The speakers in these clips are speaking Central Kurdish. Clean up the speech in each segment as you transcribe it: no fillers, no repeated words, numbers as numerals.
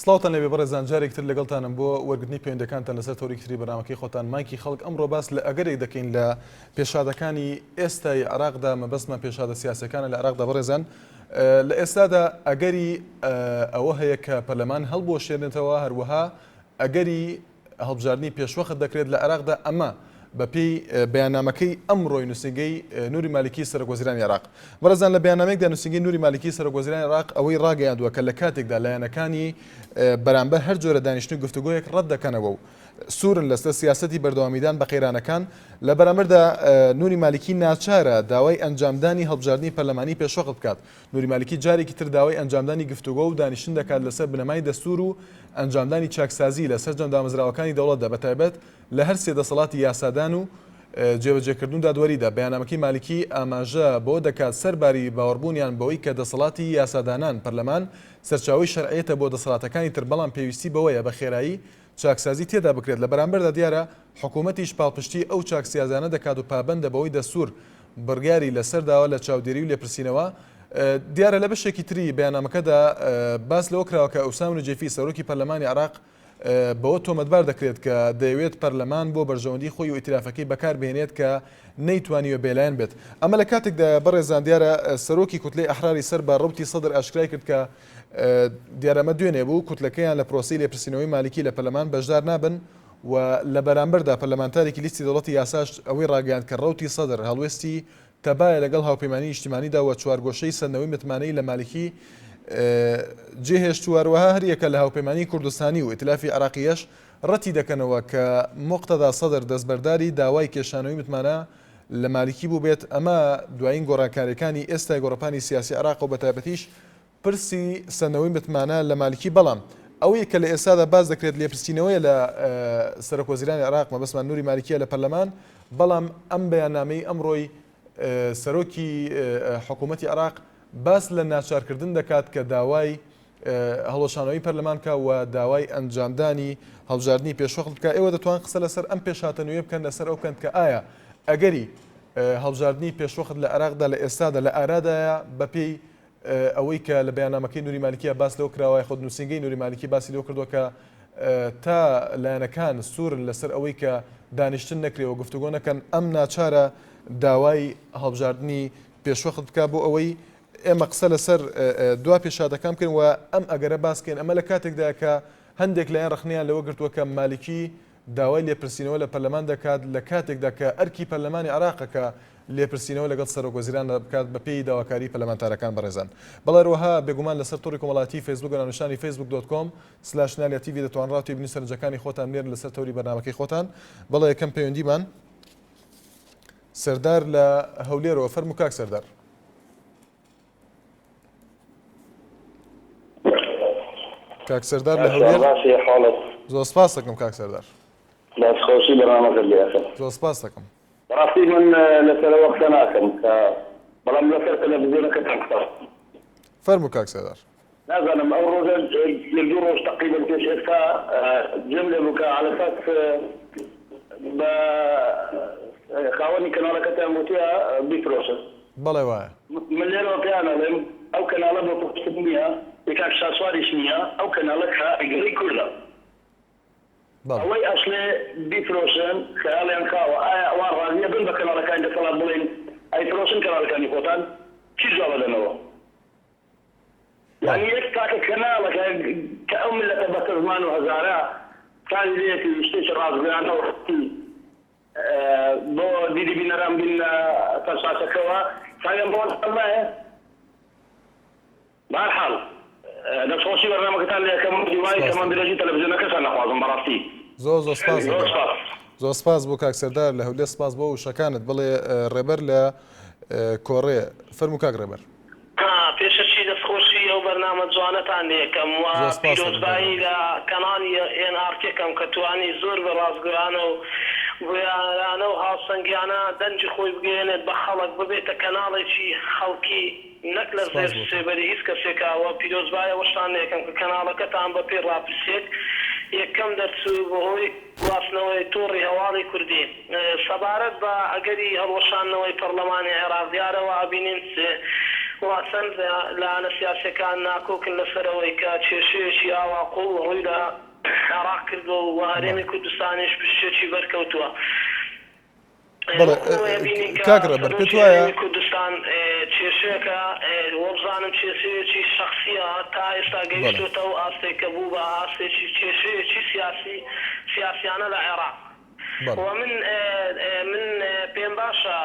سڵاوتان لێبێ بەڕێزان جارێکی تر لەگەڵتانم بۆ وەرگرتنی پەیوەندەکانتان لەسەر تەوەرێکی تری بەرنامەکەی خۆتان مایکی خەڵک ئەمڕۆ باس لە ئەگەرێک دەکەین لە پێشهاتەکانی ئێستای عێراقدا مەبەستمان پێشهاتە سیاسیەکانە لە عێراقدا بەڕێزان لە ئێستادا ئەگەری ئەوە هەیە کە پەرلەمان هەڵبوەشێنێتەوە هەروەها ئەگەری هەڵبژاردنی پێشوەخت دەکرێت لە عێراقدا، ئەمە بەپێی بەیاننامەکەی ئەمڕۆی نووسینگەی نوری مالیکی سەرۆکوەزیرانی عێراق. بەڕێزان لە بەیاننامەیەکدا نووسینگەی نوری مالیکی سەرۆکوەزیرانی عێراق ئەوەی ڕاگەیاندووە کە لە کاتێکدا لایەنەکانی بەرامبەر هەر جۆرە دانیشتن و گفتوگۆیەک ڕەت دەکەنەوە و سوورن لەسەر سیاسەتی بەردەوامیدان بە قەیرانەکان، لە بەرامبەردا نوری مالیکی ناچارە داوای ئەنجامدانی هەڵبژاردنی پەرلەمانی پێشوەخت بکات. نوری مالیکی جارێکی تر داوای ئەنجامدانی گفتوگۆ و دانیشتن دەکات لەسەر بنەمای دەستوور و ئەنجامدانی چاکسازی لە سەرجەم دامەزراوەکانی دەوڵەتدا بەتایبەت لە هەرسێ دەسەڵاتی یاسادان و جێبەجێکردن و دادوەریدا. بەیاننامەکەی مالیکی ئاماژە بەوە دەکات سەرباری باوەڕبوونیان بەوەی کە دەسەڵاتی یاسادانان، پەرلەمان، سەرچاوەی شەرعیەتە بۆ دەسەڵاتەکانی تر بەڵام پێویستی بەوەیە بە خێرایی چاکسازی تێدا بکرێت، لە بەرامبەردا دیارە حکومەتیش پاڵپشتی ئەو چاکسیازانە دەکات و پابەندە بەوەی دەستور بڕیاری لەسەر داوە لە چاودێری و لێپرسینەوە. دیارە لە بەشێکی تری بەیاننامەکەدا باس لەوە کراوە کە ئوسامە نوجێفی سەرۆکی پەرلەمانی عێراق بەوە تۆمەتبار دەکرێت کە دەیەوێت پەرلەمان بۆ بەرژەوەندی خۆی و ئیتلافەکەی بەکار بهێنێت کە نەیتوانیوە بێلایەن بێت. ئەمە لە کاتێکدایە بەڕێزان دیارە سەرۆکی کوتلەی ئەحراری سەر بە ڕەوتی سەدر ئاشکرای کرد کە دیارە ئەمە دوێنێ بوو، کوتلەکەیان لە پرۆسەی لێپرسینەوەی مالیکی لە پەرلەمان بەشدار نابن و لە بەرامبەردا پەرلەمانتارێکی لیستی دەوڵەتی یاساش ئەوەی ڕاگەیاند کە ڕەوتی سەدر هەڵوێستی تەبایە لەگەڵ هاوپەیمانیی نیشتیمانیدا و چوارگۆشەی سەندنەوەی متمانەی لە مالیکی جێهێشتووە، هەروەها هەریەکە لە هاوپەیمانیی کوردستانی و ئیتلافی عێراقییەش ڕەتی دەکەنەوە کە موقتەدا سەدر دەستبەرداری داوای کێشانەوەی متمانە لە مالیکی بووبێت، ئەمە دوایین گۆڕانکارییەکانی ئێستای گۆڕەپانی سیاسی عێراقە و بەتایبەتیش پرسی سەندنەوەی متمانە لە مالکی، بەڵام ئەوەی کە لە ئێستادا باس دەکرێت لێپرسینەوەیە لە سەرۆک وەزیرانی عێراق، مەبەستمان نوری مالکیە لە پەرلەمان، بەڵام ئەم بەیاننامەی ئەمڕۆی سەرۆکی حکوومەتی عێراق باس لە ناچارکردن دەکات کە داوای هەڵوەشانەوەی پەرلەمان بکا و داوای ئەنجامدانی هەڵبژاردنی پێشوەخت بکا. ئێوە دەتوان قسە لەسەر ئەم پێشهاتە نوێیە بکەن لەسەر ئەو بکەن کە ئایا ئەگەری هەڵبژاردنی پێشوەخت لە عێراقدا لە ئێستادا لە ئارادایە بەپێی ئەوەی کە لە بەیاننامەکەی نوری مالکیە باس لەوە کراوە یاخود نووسینگەی نوری مالکی باسی لەوە کردووە کە تا لایەنەکان سوورن لەسەر ئەوەی کە دانیشتن نەکرێ و گفتوگۆ نەکەن ئەم ناچارە داوای هەڵبژاردنی پێشوەخت بکا بۆ ئەوەی ئێمە قسە لەسەر دوا پێشهاتەکان بکەین و ئەم ئەگەرە باس بکەین ئەمە لە کاتێکدایە کە هەندێک لایەن ڕەخنەیان لەوە گرتووە کە مالکی داوای لێپرسینەوە لە پەرلەمان دەکات لە کاتێکدا کە ئەرکی پەرلەمانی عێراقە کە لێپرسینەوە لەگەڵ سەرۆک وەزیران بکات بەپێی داواکاری پەرلەمانتارەکان بەڕێزان. بەڵێ هەروەها بێگومان لەسەر تۆڕی کۆمەڵایەتی فەیسبوک بە ناونیشانی Facebook dot com slash نالیا تیڤی دەتوانن ڕا تێبینی و سەرنجەکانی خۆتان بنێرن لەسەر تەوری بەرنامەکەی خۆتان. بەڵێ یەکەم پەیوەندیمان سەردار لە هەولێرەوە فەرموو کاک سەردار. کاک سەردار لە هەولێر زۆر سپاس دەکەم کاک سەردار. دەستخۆشی بەرنامەکەت لێ ئەکەم. زۆر سپاس دەکەم. بەڕاستی من لەسەرەوە قسە ناکەم کە بەڵام لەسەر تەلەفزیۆنەکەتان قسە. فەرموو کاک سەردار. نازانم ئەو ڕۆژە یەک دوو ڕۆژ تەقریبەن پێش ئێستا گوێم لێ بوو کە عەلەساس بە خاوەنی کەناڵەکەتان گوتیە بیفرۆشن. بەڵێ وایە. من لێرەوە پێیان ئەڵێم ئەو کەناڵە بۆ فرۆشتن نییە، ی کاک شاسواریش نییە، ئەو کەناڵە کاریگەری کوردە. بەڵێ. ئەوەی ئەشڵێ بیفرۆشن خەیاڵیان خاوە، ئایا ئەوان ڕازی ئەبن بە کەناڵەکانی دەسەڵات بڵێن ئەیفرۆشن کەناڵەکانی خۆتان؟ چی جواب ئەدەنەوە؟ یانی یەک تاکە کەناڵە کە کە ئەو میللەتە بەستەزمان و هەژارە چاوی لێیەتی و شتێکی ڕاستگۆیانە و ڕاستی بۆ دیدی بینەران بیننە سەر شاشەکەوە چاویان بەوە نایە؟ بەهەرحاڵ دەستخۆشی بەرنامەکەتان لێ ئەکەم و هیوای سپاس تەمەن دەکەم. درێژی تەلەفزیۆنەکەشتان ئەخوازم بەڕاستی زۆر زۆر سپاس زۆر دەکەم. سپاس. زۆر سپاس بۆ کاک سەردار لە هەولێر سپاس بۆ وشەکانت بەڵێ ڕێبەر لە کۆڕێ فەرموو کاک ڕێبەر. پێشەکی دەستخۆشی ئەو بەرنامە جوانەتان لێکەم و زۆر سپاست دەکەم کاک پیرۆزبایی ڕێبەر. لە کەناڵی ئێن ئاڕ تی کەم کە توانی زۆر بە ڕاستگۆیانە و بوێرانە و هاوسەنگیانە دەنگی خۆی بگەیەنێت بە خەڵک ببێتە کەناڵێکی خەڵکی نەک لە سپاس ژێر بۆ تۆ. سێبەری هیچ کەسێکا و پیرۆزبایی ئەوەشتان لێکەم کە کەناڵەکەتان بە پێی ڕاپرسیەک یەکەم دەرچوو بەهۆی گواستنەوەی تۆڕی هەواڵی کوردی. سەبارەت بە ئەگەری هەڵوەشاندنەوەی پەڕلەمانی عێراق، دیارە وا ئەبینین چ. و چەند لایەنە سیاسیەکان ناکۆکن لەسەر ئەوەی کە کێشەیەکی ئاوا قوڵ ڕووی لە عێراق کردووە و هەرێمی کوردستانیش پشتێکی بەرکەوتووە. بەڵێ کاک ڕێبەر پێت سەرۆکی وایە هەرێمی کوردستان کێشەیەکە وەبزانم کێشەیەکی شەخسیە تا ئێستا بەڵێ گەیشتۆتە ئەو ئاستەی کە بوو بە ئاستێکی کێشەیەکی سیاسی سیاسیانە لە عێراق. بەڵێ. و من من پێم باشە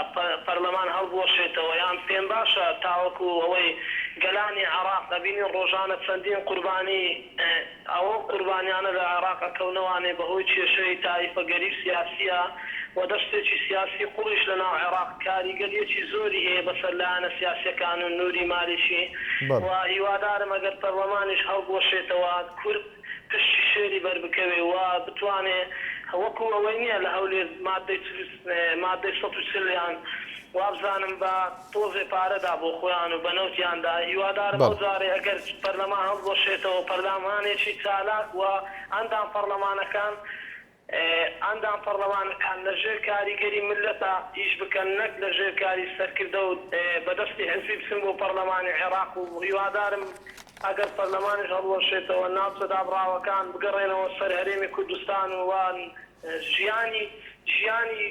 پەرلەمان هەڵبوەشێتەوە یان پێم باشە تاوەکو ئەوەی گەلانی عێراق ئەبینین ڕۆژانە چەندین قوربانی ئەو قوربانیانە لە عێراق ئەکەونەوانێ بەهۆی کێشەی تایفەگەری و سیاسیە و دەستێکی سیاسی قوڵیش لەناو عێراق کاریگەریەکی زۆری هەیە بەسەر لایەنە سیاسیەکان و نوری مالیکی بەڵێ. و هیوادارم ئەگەر پەرلەمانیش هەڵبوەشێتەوە کورد پشتی شێری بەربکەوێ و بتوانێ وەکو ئەوەی نیە لە هەولێر مادەی مادەی 140 یان وابزانم بە تۆزێ پارە دا بۆ خۆیان و بە نەوتیان دا هیوادارم ئەو بەڵێ. جارەی ئەگەر پەرلەمان هەڵبوەشێتەوە پەرلامانێکی چالاک و ئەندام پەڕلەمانەکان ئەندام پەڕلەمانەکان لە ژێر کاریگەری مللەتا ئیش بکەن نەک لە ژێر کاری سەرکردە و بە دەستی حزبی بچن بۆ پەڕلەمانی عێڕاق و هیوادارم ئەگەر پەرلەمانیش هەڵوەشێتەوە ناوچە دابڕاوەکان بگەڕێنەوە سەر هەرێمی کوردستان و ژیانی ژیانی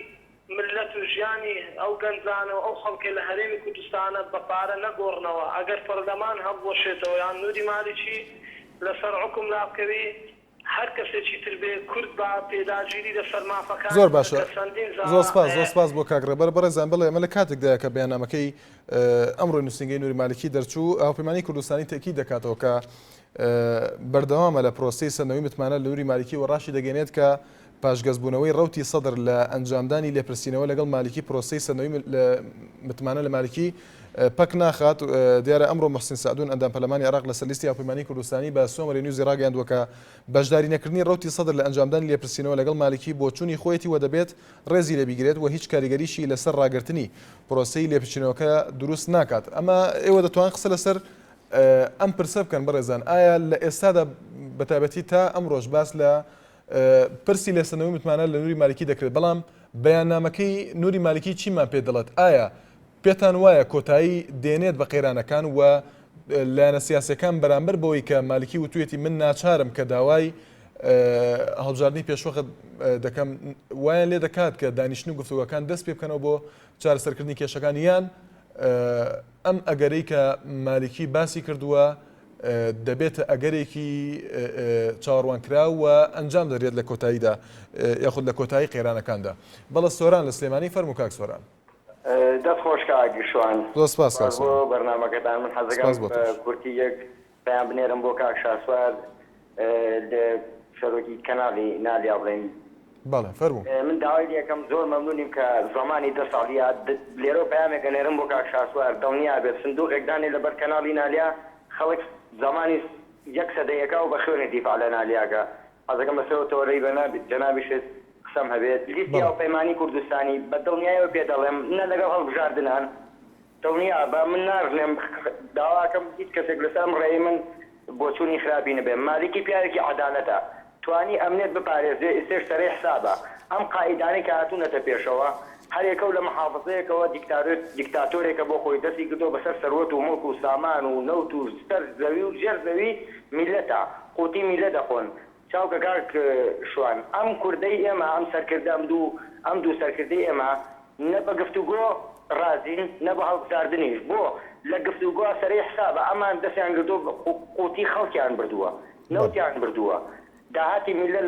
مللەت و ژیانی ئەو گەنجانە و ئەو خەڵکەی لە هەرێمی کوردستانە بە پارە نەگۆڕنەوە ئەگەر پەرلەمان هەڵبوەشێتەوە یان نوری مالیکی لەسەر حوکم لابکەوی هەر کەسێکی تر بێ کورد با پێداگیری لەسەر مافەکانی زۆر بکە باشە کە چەندین زۆر زارا سپاس زۆر سپاس بۆ کاک ڕێبەر بەڕێزان بەڵێ ئەمە لە کاتێکدایە کە بەیاننامەکەی ئەمڕۆی نووسینگەی نوری مالکی دەرچوو هاوپەیمانی کوردستانی تەئکید دەکاتەوە کە بەردەوامە لە پرۆسەی سەندنەوەی متمانە لە نوری مالکی و ڕاشی دەگەێنێت کە پاشگەزبوونەوەی ڕەوتی سەدر لە ئەنجامدانی لێپرسینەوە لەگەڵ مالکی پرۆسەی سەندنەوەی متمانە لە مالکی پەک ناخات. دیارە ئەمڕۆ موحسین سەعدون ئەندام پەرلەمانی عێراق لەسەر لیستی هاوپەیمانیی کوردستانی بە سۆمەری نیوزی ڕاگەیاندووە کە بەشداری نەکردنی ڕەوتی سەدر لە ئەنجامدانی لێپرسینەوە لەگەڵ مالکی بۆچوونی خۆیەتی و دەبێت ڕێزی لێبگیرێت و هیچ کاریگەریشی لەسەر ڕاگرتنی پرۆسەی لێپرسینەوەکە دروست ناکات. ئەمە ئێوە دەتوان قسە لەسەر ئەم پرسە بکەن بەڕێزان ئایا لە ئێستادا بەتایبەتی تا ئەمڕۆش باس لە پرسی لێسەندنەوەی متمانە لە نوری مالکی دەکرێت، بەڵام بەیاننامەکەی نوری مالکی چیمان پێ دەڵێت؟ ئایا پێتان وایە کۆتایی دێنێت بە قەیرانەکان و لایەنە سیاسیەکان بەرامبەر بەوەی کە مالکی وتویەتی من ناچارم کە داوای هەڵبژاردنی پێشوەخت دەکەم وایان لێ دەکات کە دانیشتن و گفتوگۆکان دەست پێ بکەنەوە بۆ چارەسەرکردنی کێشەکان یان ئەم ئەگەرەی کە مالکی باسی کردووە دەبێتە ئەگەرێکی چاوەڕوانکراو و ئەنجام دەدرێت لە کۆتاییدا یاخود لە کۆتایی قەیرانەکاندا. بەڵێ سۆران لە سلێمانی فەرموو کاک سۆران. دەست خۆش کاک شوان. زۆر سپاس کاک سپاس بۆ سۆران. بەرنامەکەتان من حەزەکەم سپاس بۆ بە تۆش. کورتی یەک پەیام بنێرم بۆ کاک شاسوار لە سەرۆکی کەناڵی نالیا بڵێین. بەڵێ فەرموو. من داوای لێکەم زۆر مەمنونیم کە زەمانی دە ساڵیە لێرەوە پەیامێک ئەنێرم بۆ کاک شاسوار دڵنیا بێت سندوقێک دانێ لەبەر کەناڵی نالیا خەڵک زەمانی یەک سەدەیەکا و بە خوێنی دیفاع لە نالیاکە حەزەکەم لەسەر تەوەرەی بە جەنابیشت قسەم هەبێت لیستی بەڵێ. هاوپەیمانی کوردستانی بە دڵنیایەوە پێ دەڵێم نە لەگەڵ هەڵبژاردنان دڵنیا بە من ناڕنێم داواکەم هیچ کەسێک لەسەر ئەم ڕێی من بۆچوونی خراپی نەبێ مالیکی پیاوێکی عەدالەتە توانی ئەمنیەت بپارێزێ ئیستێش سەرەی حسابە ئەم قائیدانەی کە هاتوونەتە پێشەوە هەرێکەو لە محافزەیەکەوە دیکتاتۆرێکە بۆ خۆی دەستی گرتووە بەسەر سەروەت و موڵک و سامان و نەوت و سەر زەوی و ژێر زەوی میللەتە قوتی میللەت ئەخۆن چاوکە کاک شوان ئەم کوردەی ئێمە ئەم سەرکردە ئەم دوو ئەم دوو سەرکردەی ئێمە نە بە گفتوگۆ ڕازین نە بە هەڵبژاردنیش بۆ لە گفتوگۆ سەرەی حسابە ئەمان دەستیان گرتووە قوتی خەڵکیان بردووە نەوتیان بردووە داهاتی میللەت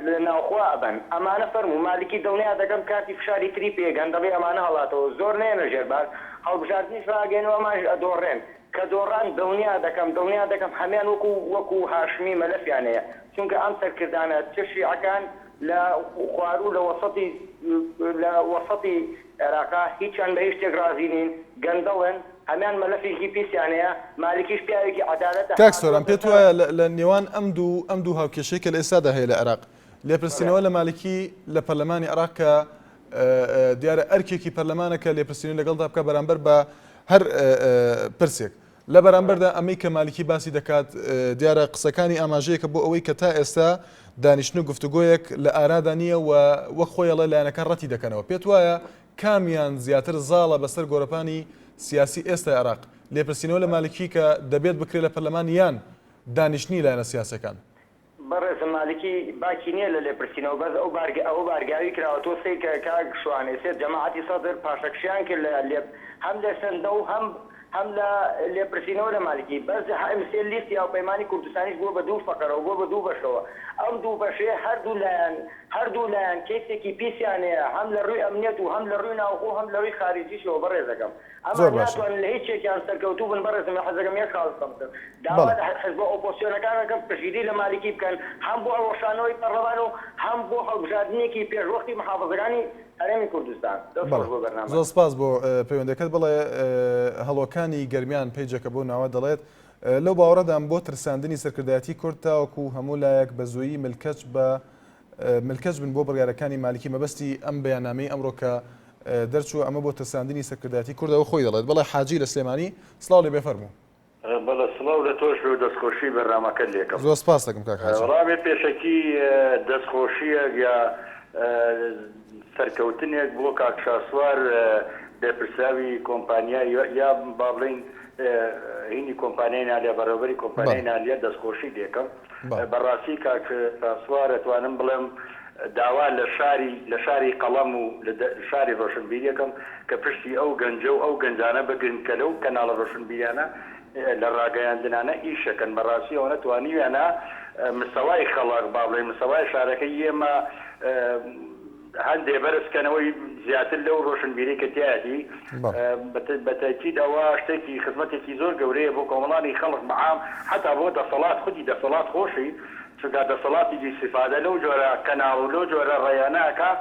لە ناوخۆ ئەبەن ئەمانە فەرموو مالکی دڵنیا دەکەم کارتی فشاری تری پێ گەندەڵی ئەمانە هەڵاتەوە زۆر نەیەنە ژێر بار هەڵبژاردنیش ڕاگەیەن و ئەمانیش ئەدۆڕێن کە دۆڕان دڵنیا دەکەم دڵنیا دەکەم هەمیان وەکو وەکو هاشمی مەلەفیان هەیە چونکە ئەم سەرکردانە چ شیعەکان لە خواروو لە وەسەتی لە وەسەتی عێراقا هیچیان بە هیچ شتێک ڕازی نین گەندەڵن هەمیان مەلەفێکی پیسیان هەیە مالکیش پیاوێکی عەدالەتە کاک سۆران هاتووەتە پێت سەر وایە لە نێوان ئەم دوو ئەم دوو هاوکێشەی کە لە ئێستادا هەیە لە عێراق بەڵێ. لێپرسینەوە لە مالکی لە پەرلەمانی عێراق کە دیارە ئەرکێکی پەرلەمانە کە لێپرسینەوەی لەگەڵدا بکات بەرامبەر بە هەر پرسێک. لە بەرامبەردا ئەمەی کە مالکی باسی دەکات دیارە قسەکانی ئاماژەیەکە بۆ ئەوەی کە تا ئێستا دانیشتن و گفتوگۆیەک لە ئارادا نییە و وەک خۆی ئەڵێ لایەنەکان ڕەتی دەکەنەوە. پێت وایە کامیان زیاتر زاڵە بەسەر گۆرەپانی سیاسی ئێستای عێراق؟ لێپرسینەوە لە مالکی کە دەبێت بکرێت لە پەرلەمان یان دانیشتنی لایەنە سیاسیەکان؟ بەڕێزم مالکی باکی نیە لە لێپرسینەوە بەس ئەو بارگە ئەوە بارگاوی کراوە تۆ سەیر کە کاک شوان ئێسێ جەماعەتی سەدر پاشەکشیان کرد لە لێپ هەم لە سەندنەوە و هەم هەم لە لێپرسینەوە لە مالکی بەس ئەمسێ لیستی هاوپەیمانی کوردستانیش بووە بە دوو فەقەرەوە بووە بە دوو بەشەوە ئەم دوو بەشەیە هەردوو لایەن هەردوو لایەن کەیسێکی پیسیان هەیە هەم لە ڕووی ئەمنیەت و هەم لە ڕووی ناوخۆ و هەم لە ڕووی خاریجیشەوە بەڕێزەکەم ئەمان زۆر باشە. ناتوانن لە هیچێکیان سەرکەوتوو بن بەڕێزم حەزەکەم یەک خاڵ بخەمە سەر داوا بەڵێ. لە حزبە ئۆپۆسیۆنەکان ئەکەم پشتگیری لە مالیکی بکەن هەم بۆ هەڵوەشانەوەی پەڕلەمان و هەم بۆ هەڵبژاردنێکی پێشوەختی محافزەکانی هەرێمی کوردستان. دەست بەڵێ خۆش بۆ زۆر بەرنامەکەت. سپاس بۆ پەیوەندەکەت بەڵێ هەڵۆکانی گەرمیان پەیجەکە بەو ناوە دەڵێت لەو باوەڕەدام بۆ ترساندنی سەرکردایەتی کورد تاوەکو هەموو لایەک بە زوویی ملکەچ بە ملکەچ بن بۆ بڕیارەکانی مالکی مەبەستی ئەم بەیاننامەی ئەمڕۆ کە دەرچووە ئەمە بۆ ترساندنی سەرکردایەتی کوردە و خۆی دەڵێت بەڵێ حاجی لە سلێمانی سڵاو لێ بێ فەرموو. بەڵێ سڵاو لە تۆش بێ و دەستخۆشی بەرنامەکەت لێکەم. زۆر سپاست دەکەم کاک حاجی. وەڵا بێ پێشەکی دەستخۆشیەک یا سەرکەوتنێک بۆ کاک شاسوار لێپرسراوی کۆمپانیای یا با بڵێین هینی کۆمپانیای نالیا بەڕێوەبەری کۆمپانیای نالیا دەستخۆشی لێکەم. بەڕاستی کاک شاسوار ئەتوانم بڵێم داوا لە شاری لە شاری قەڵەم و لە شاری ڕۆشنبیریەکەم کە پشتی ئەو گەنجە و ئەو گەنجانە بگرن کە لەو کەناڵە ڕۆشنبیریانە لە ڕاگەیاندنانە ئیشەکەن بەڕاستی ئەوەنە توانیویانە مستەوای خەڵک با بڵێین مستەوای شارەکەی ئێمە هەندێ بەرز کەنەوەی زیاتر لەو ڕۆشنبیرەی کە تیایەتی بە تەئکید ئەوە شتێکی خزمەتێکی زۆر گەورەیە بۆ کۆمەڵانی خەڵک بە عام حەتا بۆ دەسەڵات خودی دەسەڵات خۆشی چونکە دەسەڵاتیش ئیستیفادە لەو جۆرە کەناڵ و لەو جۆرە ڕێیانە ئەکا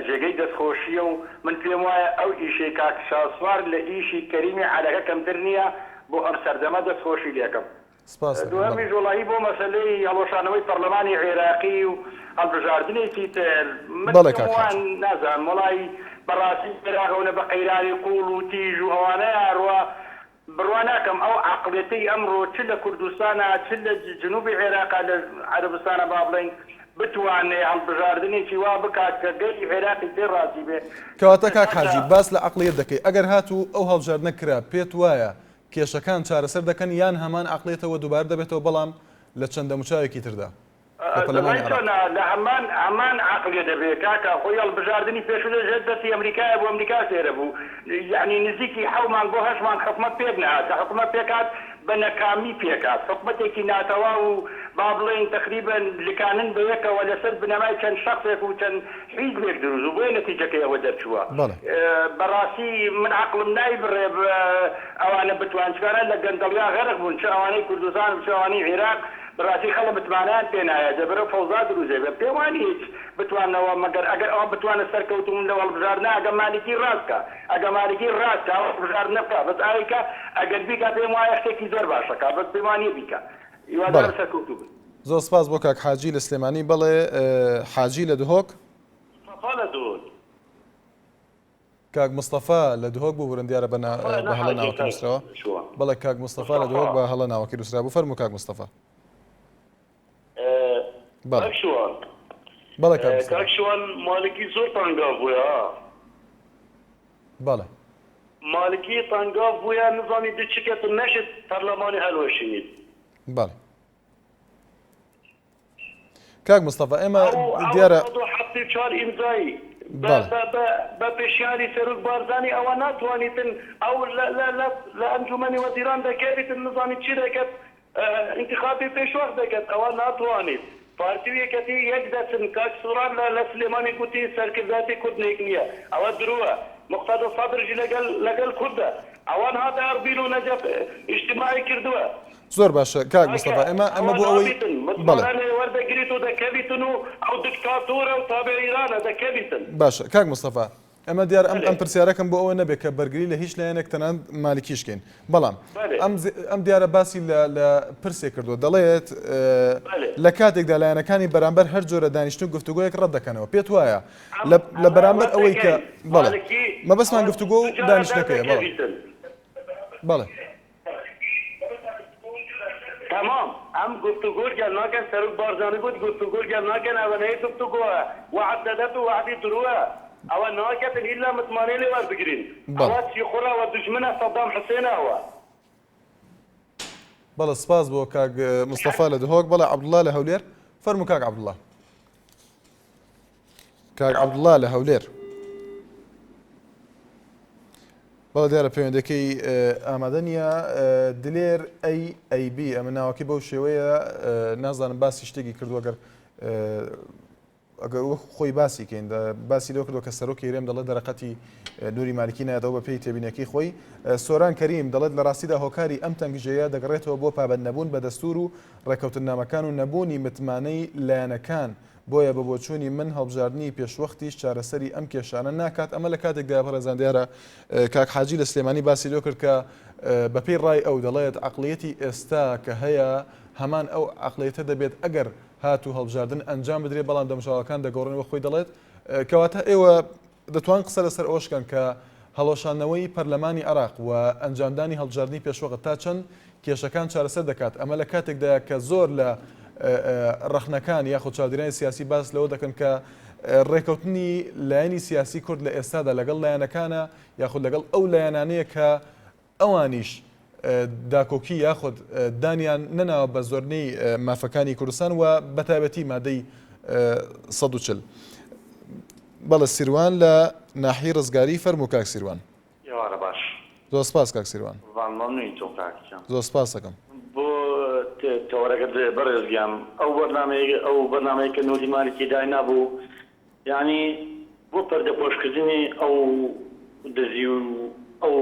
جێگەی دەستخۆشیە و من پێم وایە ئەو ئیشەی کاک شاسوار لە ئیشی کەریمی عەلەکە کەمتر نیە بۆ ئەم سەردەمە دەست خۆشی لێکەم. سپاست دەکەم. بەڵێ. دووهەمیش وەڵاهی بۆ مەسەلەی هەڵوەشانەوەی پەڕلەمانی عێراقی و هەڵبژاردنێکی تر من بەڵێ پێم کاک وا حاجی. نازانم وەڵاهی بەڕاستی عێراق ئەونە بە قەیرانی قووڵ و تیژ و ئەوانەیا ئەڕوا بڕوا ناکەم ئەو عەقڵیەتەی ئەمڕۆ چ لە کوردستانا چ لە جنوبی عێراقا لە عەرەبستانا با بڵێین بتوانێ هەڵبژاردنێکی وا بکات کە گەلی عێراقی پێ ڕازی بێ کەواتە کاک حاجی باس لە عەقڵیەت دەکەی ئەگەر هاتوو ئەو هەڵبژاردنە کرا پێت وایە کێشەکان چارەسەر دەکەن یان هەمان عەقڵیەتەوە دووبارە دەبێتەوە بەڵام لە چەند دەموچاوێکی تردا لە پەرلەمانی دەزانی عێراق؟ چۆنە لە هەمان هەمان عەقڵیە دەبێ کاکە خۆی هەڵبژاردنی پێشوو لە ژێر دەستی ئەمریکایە بوو ئەمریکاش لێرە بوو یەعنی نزیکی حەو مانگ بۆ هەشت مانگ حکومەت پێک نەهات کە حکومەت پێک هات بە نەکامی پێک هات حکومەتێکی ناتەواو و با بڵێین تەقریبەن لکانن بە یەکەوە لەسەر بنەمای چەند شەخسێک و چەند حیزبێک دروست بوو بۆیە نەتیجەکەی ئەوە دەرچووە بەڵێ. بەڕاستی من عەقڵم نایبڕێ ئەوانە بتوان چونکە لە گەندەڵیا غەرق بوون چ ئەوانەی کوردستان و چ ئەوانەی عیراق بەڕاستی خەڵک متمانەیان پێ نایە دەبرە فەوزا دروست دەبێ پێم وانیە هیچ بتواننەوە مەگەر ئەگەر ئەوان بتوانن سەرکەوتوون لەو هەڵبژاردنە ئەگە مالکی ڕاست کا ئەگە مالکی ڕاست کا ئەو هەڵبژاردنە بکا بەس ئایکا ئەگەر بیکا پێم وایە شتێکی زۆر باشە کا بەس پێم وانیە بیکا بەڵێ هیوادارم سەرکەوتوو بن. زۆر سپاس بۆ کاک حاجی لە سلێمانی بەڵێ حاجی لە دهۆک. مستەفا لە دهۆک. کاک مستەفا لە دهۆک ببورن دیارە بە بە هەڵە ناوەکەی نووسراوە بەڵێ کاک مستەفا لە دهۆک بە هەڵە ناوەکەی نووسرابوو فەرموو کاک مستەفا. بەڵێ کاک شوان بەڵێ کاک مستەفا. کاک شوان مالکی زۆر تەنگاو بووە ها. بەڵێ. مالکی تەنگاو بووە نزانی دو چ کەت نەشت پەرلەمانی هەلوەشینیت. بەڵێ. کاک مستەفا ئێمە دیارە. ئەو 174 ئیمزایی بە پێشنیاری سەرۆک بارزانی ئەوە ناتوانیتن ئەو لە ئەنجومەنی وەزیران دەکەویتن نزانی چی دەکەت ئینتخابی پێشوەخت دەکەت ئەوە ناتوانیت پارتی و یەکەتی یەک دەچن کاک سۆران لە سلێمانی گوتی سەرکردایەتی کورد نێک نییە ئەوە دروە موقتەدا سەدرژی لەگەل لەگەل کوردە ئەوان هاتە ئەربیل و نەجەف ئیجتیماعی کردوە. زۆر باشە کاک مستەفا ئێمە ئەمە بۆ ئەوەی بەڵێ. باشە کاک مستەفا ئەمە دیارە ئەم ئەم پرسیارەکەم بۆ ئەوە نەبێ کە بەرگری لە هیچ لایەنێک تەنانەت مالکیش کەین بەڵام ئەم ئەم دیارە باسی لە لە پرسێک کردووە دەڵێت لە کاتێکدا لایەنەکانی بەرامبەر هەر جۆرە دانیشتن و گفتوگۆیەک ڕەت دەکەنەوە پێت وایە لە بەرامبەر ئەوەی کە بەڵێ مەبەستمان گفتوگۆ و دانیشتنەکەیە بەڵێ بەڵێ تەمام ئەم گفتوگۆ گەل ناکەن سەرۆک بارزانی گوت گفتوگۆ گەل ناکەن ئەوە نەیە گفتوگۆە وەعد دەدەت و وەعدی دروە. ئەوە ناکەتن ئیلا متمانەی لێ وەربگرین ئەوە سیخوڕە وە دوژمنە سەدام حسێنە ئەوە. بەڵێ سپاس بۆ کاک مستەفا لە دهۆک بەڵێ عەبدوڵا لە هەولێر فەرموو کاک عەبدوڵا کاک عەبدوڵا لە هەولێر بەڵێ دیارە پەیوەندەکەی ئامادە نییە دلێر ئەی ئەی بی ئەمە ناوەکەی بەو شێوەیە نازانم باسی شتێکی کردووە گەر ئەگەر وەکو خۆی باسی کەین باسی لەوە کردووە کە سەرۆکی هەرێم دەڵێت دەرەقەتی نوری مالکی نایەتەوە بە پێی تێبینەکەی خۆی سۆران کەریم دەڵێت لە ڕاستیدا هۆکاری ئەم تەنگژەیە دەگەڕێتەوە بۆ پابەند نەبوون بە دەستور و ڕێککەوتننامەکان و نەبوونی متمانەی لایەنەکان بۆیە بە بۆچوونی من هەڵبژاردنی پێشوەختیش چارەسەری ئەم کێشانە ناکات ئەمە لە کاتێکدایە بەڕێزان دیارە کاک حاجی لە سلێمانی باسی لەوە کرد کە بەپێی ڕای ئەو دەڵێت عەقڵیەتی ئێستا کە هەیە هەمان ئەو عەقڵیەتە دەبێت ئەگەر هاتوو هەڵبژاردن ئەنجام بدرێت، بەڵام دەموچاوەکان دەگۆڕێن وەک خۆی دەڵێت، کەواتە ئێوە دەتوان قسە لەسەر ئەوەش بکەن کە هەڵوەشاندنەوەی پەرلەمانی عێراق و ئەنجامدانی هەڵبژاردنی پێشوەخت تا چەند کێشەکان چارەسەر دەکات، ئەمە لە کاتێکدایە کە زۆر لە ڕەخنەکان یاخود چاودێرانی سیاسی باس لەوە دەکەن کە ڕێکەوتنی لایەنی سیاسی کورد لە ئێستادا لەگەڵ لایەنەکانە یاخود لەگەڵ ئەو لایەنانەیە کە ئەوانیش داکۆکی یاخود دانیان نەناوە بە زۆرنەی مافەکانی کوردستان و بەتایبەتی مادەی 140. بەڵێ سیروان لە ناحیەی ڕزگاری فەرموو کاک سیروان. ئێوارە باش. زۆر سپاس کاک سیروان. قوربان مەمنونی تۆم کاک گیان. زۆر سپاس دەکەم. بۆ تەوەرەکەت بەڕێز گیان ئەو بەرنامەیە ئەو بەرنامەیە کە نوری مالکی داینابوو یانی بۆ پەردەپۆشکردنی ئەو دزی و ئەو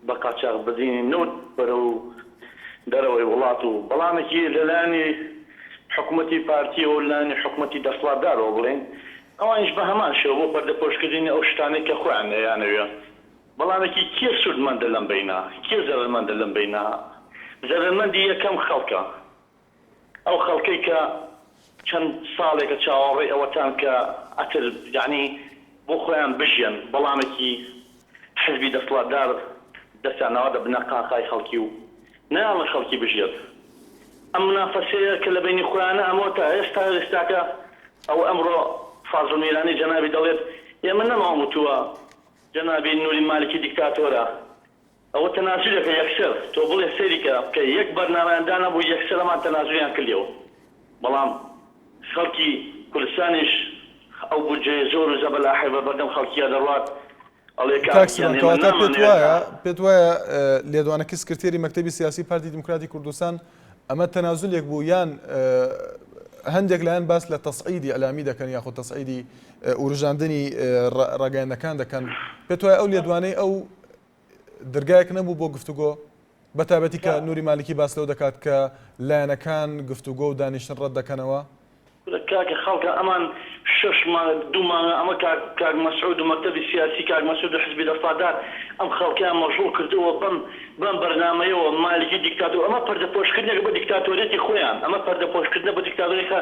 بە قاچاخ بردنی نەوت بەرەو دەرەوەی وڵات و بەڵامێکی لە لایەنی حکومەتی پارتیەوە و لایەنی حکومەتی دەسڵاتدارەوە بڵێین ئەوانیش بە هەمان شێوە بۆ پەردەپۆشکردنی ئەو شتانەی کە خۆیان ئەیانەوێ بەڵامێکی کێ سوودمەندە لەم بەینە کێ زەرەرمەندە لەم بەینە زەرەرمەندی یەکەم خەڵکە. ئەو خەڵکەی کە چەند ساڵێکە چاوەڕێی ئەوەتان کە ئەتر یەعنی بۆ خۆیان بژیەن بەڵامێکی حزبی دەسڵاتدار دەستیان ناوە دەبنە قاقای خەڵکی و نایەڵن خەڵکی بژیەت ئەم منافەسەیە کە لە بەینی خۆیانە ئەمەوە تا ئێستا ئێستاکە ئەوە ئەمڕۆ فازڵ میرانی جەنابی دەڵێت ئێمە نەمان وتووە جەنابی نوری مالکی دیکتاتۆرە ئەوە تەنازولێکە یەکسەر تۆ بڵێ سەیری کە کە یەک بەرنامەیان دانابوو یەکسەر ئەمان تەنازولیان کردیەوە بەڵام خەڵکی کوردستانیش ئەو بودجەیە زۆر و زەبەلاحەی بە بەردەم خەڵکیا دەڕوات ئەڵێ کاک کاک سیروان گیان ئێمە کەواتە پێت نامانەوێت وایە تا پێت وایە لێدوانەکەی سکرتێری مەکتەبی سیاسی پارتی دیموکراتی کوردستان ئەمە تەنازولێک بوو یان هەندێک لایەن باس لە تەسعیدی ئیعلامی دەکەن یاخود تەسعیدی وروژاندنی ڕاگەیاندنەکان دەکەن پێت وایە ئەو لێدوانەی ئەو دەرگایەک نەبوو بۆ گفتوگۆ بە تایبەتی کە نوری مالکی باس لەوە دەکات کە لایەنەکان گفتوگۆ و دانیشتن ڕەت دەکەنەوە؟ کورە کاکە خەڵکە ئەمان شەش مانگ دوو مانگە ئەمە کاک کاک مەسعود و مەکتەبی سیاسی کاک مەسعود و حزبی دەسڵاتدار ئەم خەڵکەیان مەشغوڵ کردووە بەم بەم بەرنامەیەوە مالکی دیکتاتۆر ئەمە پەردەپۆشکردنێکە بۆ دیکتاتۆریەتی خۆیان ئەمە پەردەپۆشکردنە بۆ دیکتاتۆری خە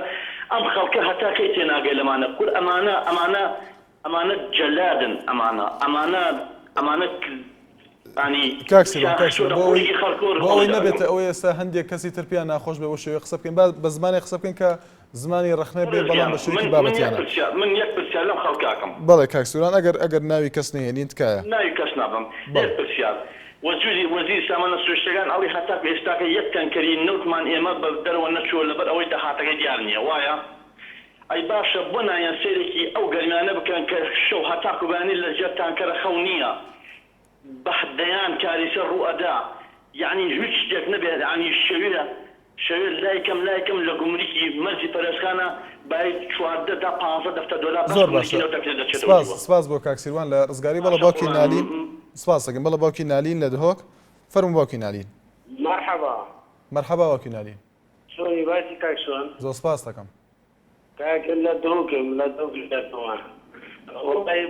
ئەم خەڵکە هەتا کەی تێناگەی لەمانە کور ئەمانە ئەمانە ئەمانە جەلادن ئەمانە ئەمانە ئەمانە یانی کاک سیروان کاک سیروان خستۆتە بۆ ئەوەی قوڕگی خەڵکەوە بۆ ئەوەی ڕقڵی نەبێتە دەکەم. ئەوەی ئێستا هەندێک کەسی تر پێیان ناخۆش بێ بەو شێوەیە قسە بکەین با بە زمانێک قسە بکەین کە زمانی ڕەخنە بێ بەڕێز بەڵام گیان بە من شێوەیەکی من یەک بابەتیانە. پرسیار من یەک پرسیار لەم خەڵکە ئەکەم. بەڵێ کاک سوران ئەگەر ئەگەر ناوی کەس نەهێنین تکایە. ناوی کەس نابەم بەڵێ. یەک پرسیار وەزیری وەزیری سامانە سروشتیەکان ئەڵی هەتاکو ئێستاکە یەک تەنکەری نەوتمان ئێمە بە دەرەوە نەچووە لەبەر ئەوەی داهاتەکەی دیار نیە وایە؟ ئەی باشە بۆ نایەن سەیرێکی ئەو گەرمیانە بکەن کە شەو هەتاکو بەیانی لە ژێر تانکەرە خەو نیە بە دەیان کاریسە ڕوو ئەدا یەعنی هیچ شتێک نەبێ یەعنی شەوێ شەوێ لای کەم لای کەم لە گومرکی مەرزی پەرێزخانە بای 14 تا 15 دەفتەر دۆلار بەس زۆر گومرکی باشە نەوتەکە دەچێتەوە سپاس جووە. سپاس بۆ کاک سیروان لە ڕزگاری بەڵێ باشە باوکی قوربان نالین سپاس دەکەم بەڵێ باوکی نالین لە دهۆک فەرموو باوکی نالین. مەرحەبا. مەرحەبا باوکی نالین. چۆنی باسی کاک شوان؟ زۆر سپاست دەکەم. کاک لە دهۆکم لە دهۆک دەرچوومە وەڵای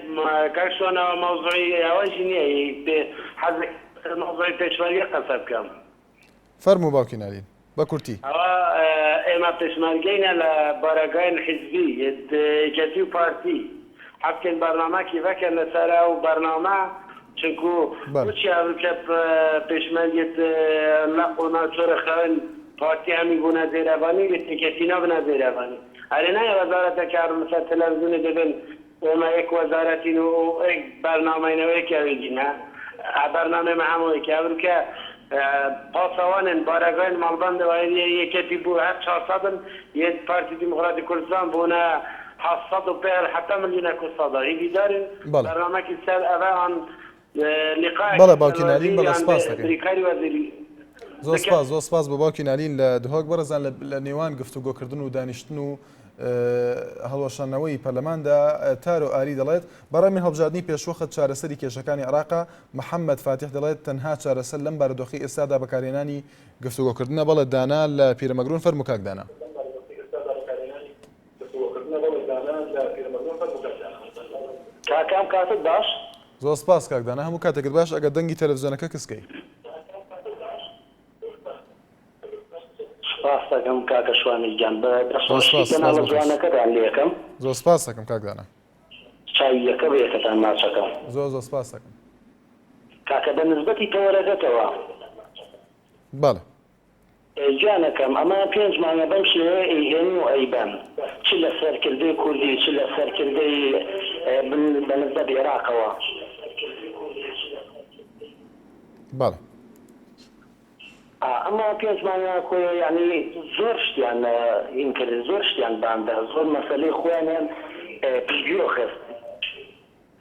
کاک شوان ئەوە مەوزوعی ئەوەشی نییە هی پێ حەزەکەم لەسەر مەوزوعی پێشمەرگە قەسە بکەم. فەرموو باوکی نالین بە کورتی. ئەوە ئێمە پێشمەرگەینە لە بارەگاین حیزبی یەکێتی و پارتی حەزکەین بەرنامەکی ڤەکەن لەسەر ئەو بەرنامە چونکو بەلێ. بۆچی ئەوکە پێشمەرگێت لەق و ناچۆرە خەون پارتی هەمی بونە زێرەڤانی و یەکێتی نابنە زێرەڤانی ئەرێ نایە وەزارەتە کار لەسەر تەلەڤزیونێ دەبێن. ئێمە یەک وەزارەتین و یەک بەرنامەین و یەک ئەویدینە بەرنامەی مە هەموو یەکە ئەورکە پاسەوانن بارەگاین مەڵبەند و یەکێتی بوو هەر چارسەدن یە پارتی دیموکراتی کوردستان بوونە 757 ملیونەک و سەدا هیڤیدارین بەڵێ. بەرنامەکی سەر ئەڤە ئان لقایەکی بەڵێ سەر باوکی نالین وەزیر بەڵێ یان سپاس دەکەین. بریکاری وەزیری زۆر بکەن. سپاس زۆر سپاس بۆ باوکی نالین لە دهۆک بەڕێزان لە نێوان گفتوگۆکردن و دانیشتن و هەڵوەشاندنەوەی پەرلەماندا تارۆ ئاری دەڵێت، بەڕای من هەڵبژاردنی پێشوەخت چارەسەری کێشەکانی عێراقە، محەمەد فاتیح دەڵێت، تەنها چارەسەر لەم بارودۆخەی ئێستادا بەکارهێنانی گفتوگۆکردنە، بەڵێ دانا لە پیرەمەگرون فەرموو کاک دانا. کاکە ئەم کاتەت باش. زۆر سپاس کاک دانا هەموو کاتێکت باش ئەگەر دەنگی تەلەفزیۆنەکە کز کەی. سوپاست دەکەم کاکە شوانی گیان بە زۆر دەستخۆشی سپاس سپاس کەناڵە بۆ تۆش. جوانەکەتان لێکەم. زۆر سپاست دەکەم کاک دانا. چاوی یەکە بە یەکەتان ماچەکەم. زۆر زۆر سپاست دەکەم. کاکە بە نسبەتی تەوەرەکەتەوە. بەڵێ. گیانەکەم ئەمە پێنج مانگە بەم شێوەیە ئەیهێنن و ئەیبەن چ لە سەرکردەی کوردی چ لە سەرکردەی بە نسبەت ئێراقەوە. بەڵێ. ئا ئەمە پێنج مانگە کۆیە یانی زۆر شتیان هین کرد زۆر شتیان باندا زۆر مەسەلەی خۆیانیان پشتگوێ خست.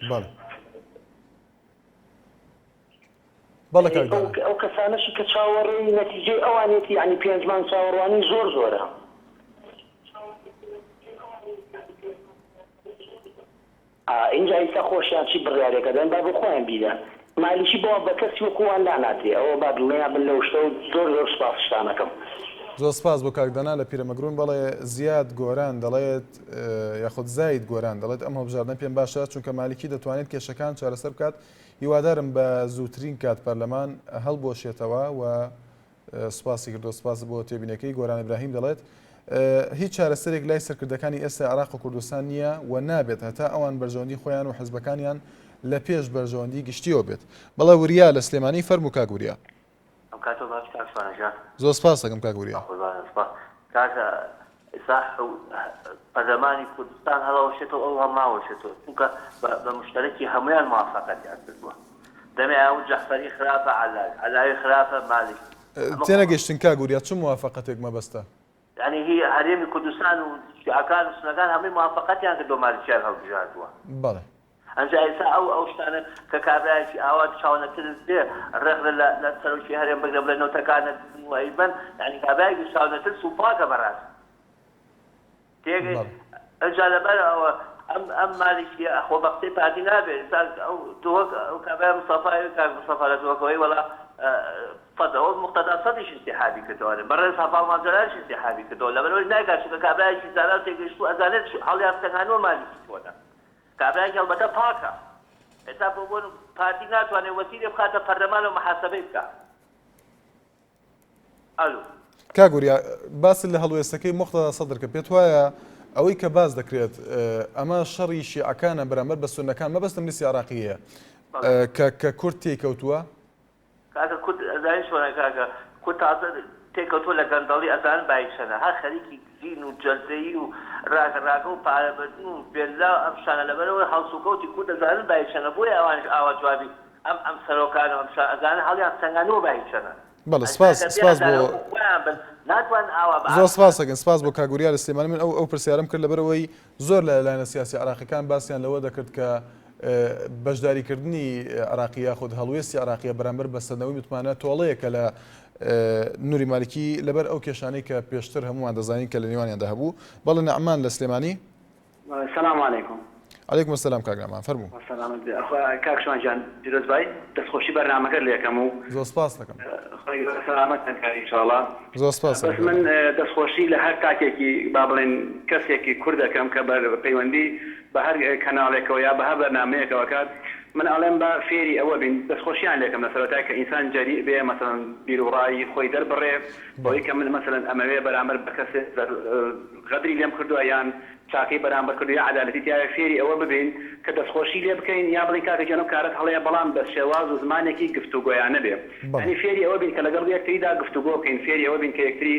بەڵێ. بەڵێ کاک دانا. ئەو کەسانەشی کە چاوەڕێی نەتیجەی ئەوانێتی یانی پێنج مانگ چاوەڕوانی زۆر زۆرە. ئا ئینجا ئیستا خۆشیان چی بڕیارێک ئەدەن با بۆ خۆیان بیدەن مالیکی بۆ بە کەسی وەکو وان لانادرێ ئەوە با دڵنیا بن لەو شتە و زۆر زۆر سوپاسشتان ئەکەم. زۆر سپاس بۆ کاک دانا لە پیرەمەگرون بەڵێ زیاد گۆران دەڵێت یاخود زاید گۆران دەڵێت ئەم هەڵبژاردنە پێم باشە چونکە مالیکی دەتوانێت کێشەکان چارەسەر بکات هیوادارم بە زووترین کات پەرلەمان هەڵبوەشێتەوە و سوپاسی کردو سوپاس بۆ تێبینەکەی گۆران ئیبراهیم دەڵێت هیچ چارەسەرێک لای سەرکردەکانی ئێستا عێراق و کوردستان نییە و نابێت هەتا ئەوان بەرژەوەندی خۆیان و حزبەکانیان لە پێش بەرژەوەندی گشتیەوە بێت بەڵێ وریا لە سلێمانی فەرموو کاک وریا. ئەم کاتەو باش کاک شوانە گیان. زۆر سپاست دەکەم کاک وریا. قوربانت سپاس کاکە ئیستا پەرلەمانی کوردستان هەڵەوەشێتەوە ئەو هەڵناوەشێتەوە چونکە بە مشتەرەکی هەموویان موافەقەتیان کردووە دەمێ ئەو جەعفەری خراپە عەلاوی عەلاوی خراپە مالکی ئەمە خۆ تێنەگەیشتن کاک وریا چ موافەقەتێک مەبەستە؟ یانی هی هەرێمی کوردستان و شیعەکان و سوننەکان هەمووی موافەقەتیان کردووە مالکیان هەڵبژاردووە. بەڵێ. ئەنجا ئێستا ئەو ئەو شتانە کە کابرایەکی ئاوا چاونەترس بێ ڕەخنە لە لە سەرۆکی هەرێم بگرێ بڵێ نەوتەکانت دزن و ئەیبەن یانی کابرایەکی چاونەترس و پاکە بەڕاستی تێگەی بەڵێ. ئەنجا لەبەر ئەوە ئەم ئەم مالکیە خۆ بە قسەی پارتی نابێ ئێستا ئەو دهۆک ئەو کابرای مستەفای کاک مستەفا لە دهۆکەوەی وەڵا سەد ئەوە موقتەدا سەدیش ئینسیحابی کردەوە بەڕێز هەڤاڵ مام جەلالیش ئینسیحابی کردەوە لەبەرئەوەش نایکات چونکە کابرایەکی زانا و تێگەیشتوو ئەزانێت هەڵیانسەنگانووە مالکی چۆنە کابرایەکی هەڵبەتە پاکە ئێستا بۆ بۆ پارتی ناتوانێت وەزیرێ بخاتە پەرلەمان و محاسەبەی بکا ئەلو. کاک وریا باست لە هەڵوێستەکەی موقتەدا سەدر کرد پێت وایە ئەوەی کە باس دەکرێت ئەمە شەڕی شیعەکانە بەرامبەر بە سوننەکان مەبەستم لیستی عێراقییە کە کە کورد تێی کەوتووە؟ کاکە کورد ئەزانی چۆنە کاکە کورد تازە تێکەوتوە لە گەندەڵی ئەزانن بایی چەنە هەر خەریکی دزین و جەردەیی و ڕاگە ڕاگە و پارە بردن و ڤێللا و ئەم شتانە لەبەرئەوەی هەڵسوکەوتی کورد ئەزانن بایی چەنە بۆیە ئەوانیش ئاوا جوابی ئەم ئەم سەرۆکان و ئەم شتانە ئەزانن هەڵیان سەنگانوە بایی چەنە بەڵێ ئەگەر سپاس بێ سپاس بۆ ئەزانن وەکو خۆیان بن ناتوانن ئاوا بە زۆر ئاسانی سپاس ئەکەین سپاس بۆ کاک وریا لە سلێمانی من ئەو ئەو پرسیارەم کرد لەبەرئەوەی زۆر لە لایەنە سیاسیە عێراقیەکان باسیان لەوە دەکرد کە بەشداریکردنی عێراقی یاخود هەڵوێستی عێراقیە بەرامبەر بە سەندنەوەی متمانە تۆڵەیەکە لە نوری مالکی لەبەر ئەو کێشانەی کە پێشتر هەمووان دەزانین کە لە نێوانیاندا هەبوو. بەڵێ نەعمان لە سلێمانی. سلام علیکم. علیکم السلام کاک نەعمان فەرموو. سەلامەت بێ ئەخوا کاک شوان گیان پیرۆزبایی دەستخۆشی بەرنامەکەت لێکەم و زۆر سپاست دەکەم. خوای گەورە سەلامەتتان کات ئینشاڵا. زۆر سپاست بەس دەکەم. من دەستخۆشی لە هەر تاکێکی با بڵێین کەسێکی کورد دەکەم کە بە پەیوەندی بە هەر کەناڵێکەوە یا بە هەر بەرنامەیەکەوە کات من ئەڵێم با فێری ئەوە بین دەستخۆشیان لێکەم لە سەرەتای کە ئینسان جەریء بێ مەسەلەن بیروڕای خۆی دەربڕێ بەوەی کە من مەسەلەن ئەمەوێ بەرامبەر بە کەسێ غەدری لێم کردوە یان. چاکەی بەرامبەر کردووە یا عەدالەتی تیایە فێری ئەوە ببین کە دەستخۆشی لێ بکەین یا بڵێین کاکە گیان ئەو کارەت هەڵەیە بەڵام بە شێواز و زمانێکی گفتوگۆیانە بێ یانی فێری ئەوە بین کە لەگەڵ یەکتریدا گفتوگۆ بکەین فێری ئەوە بین کە یەکتری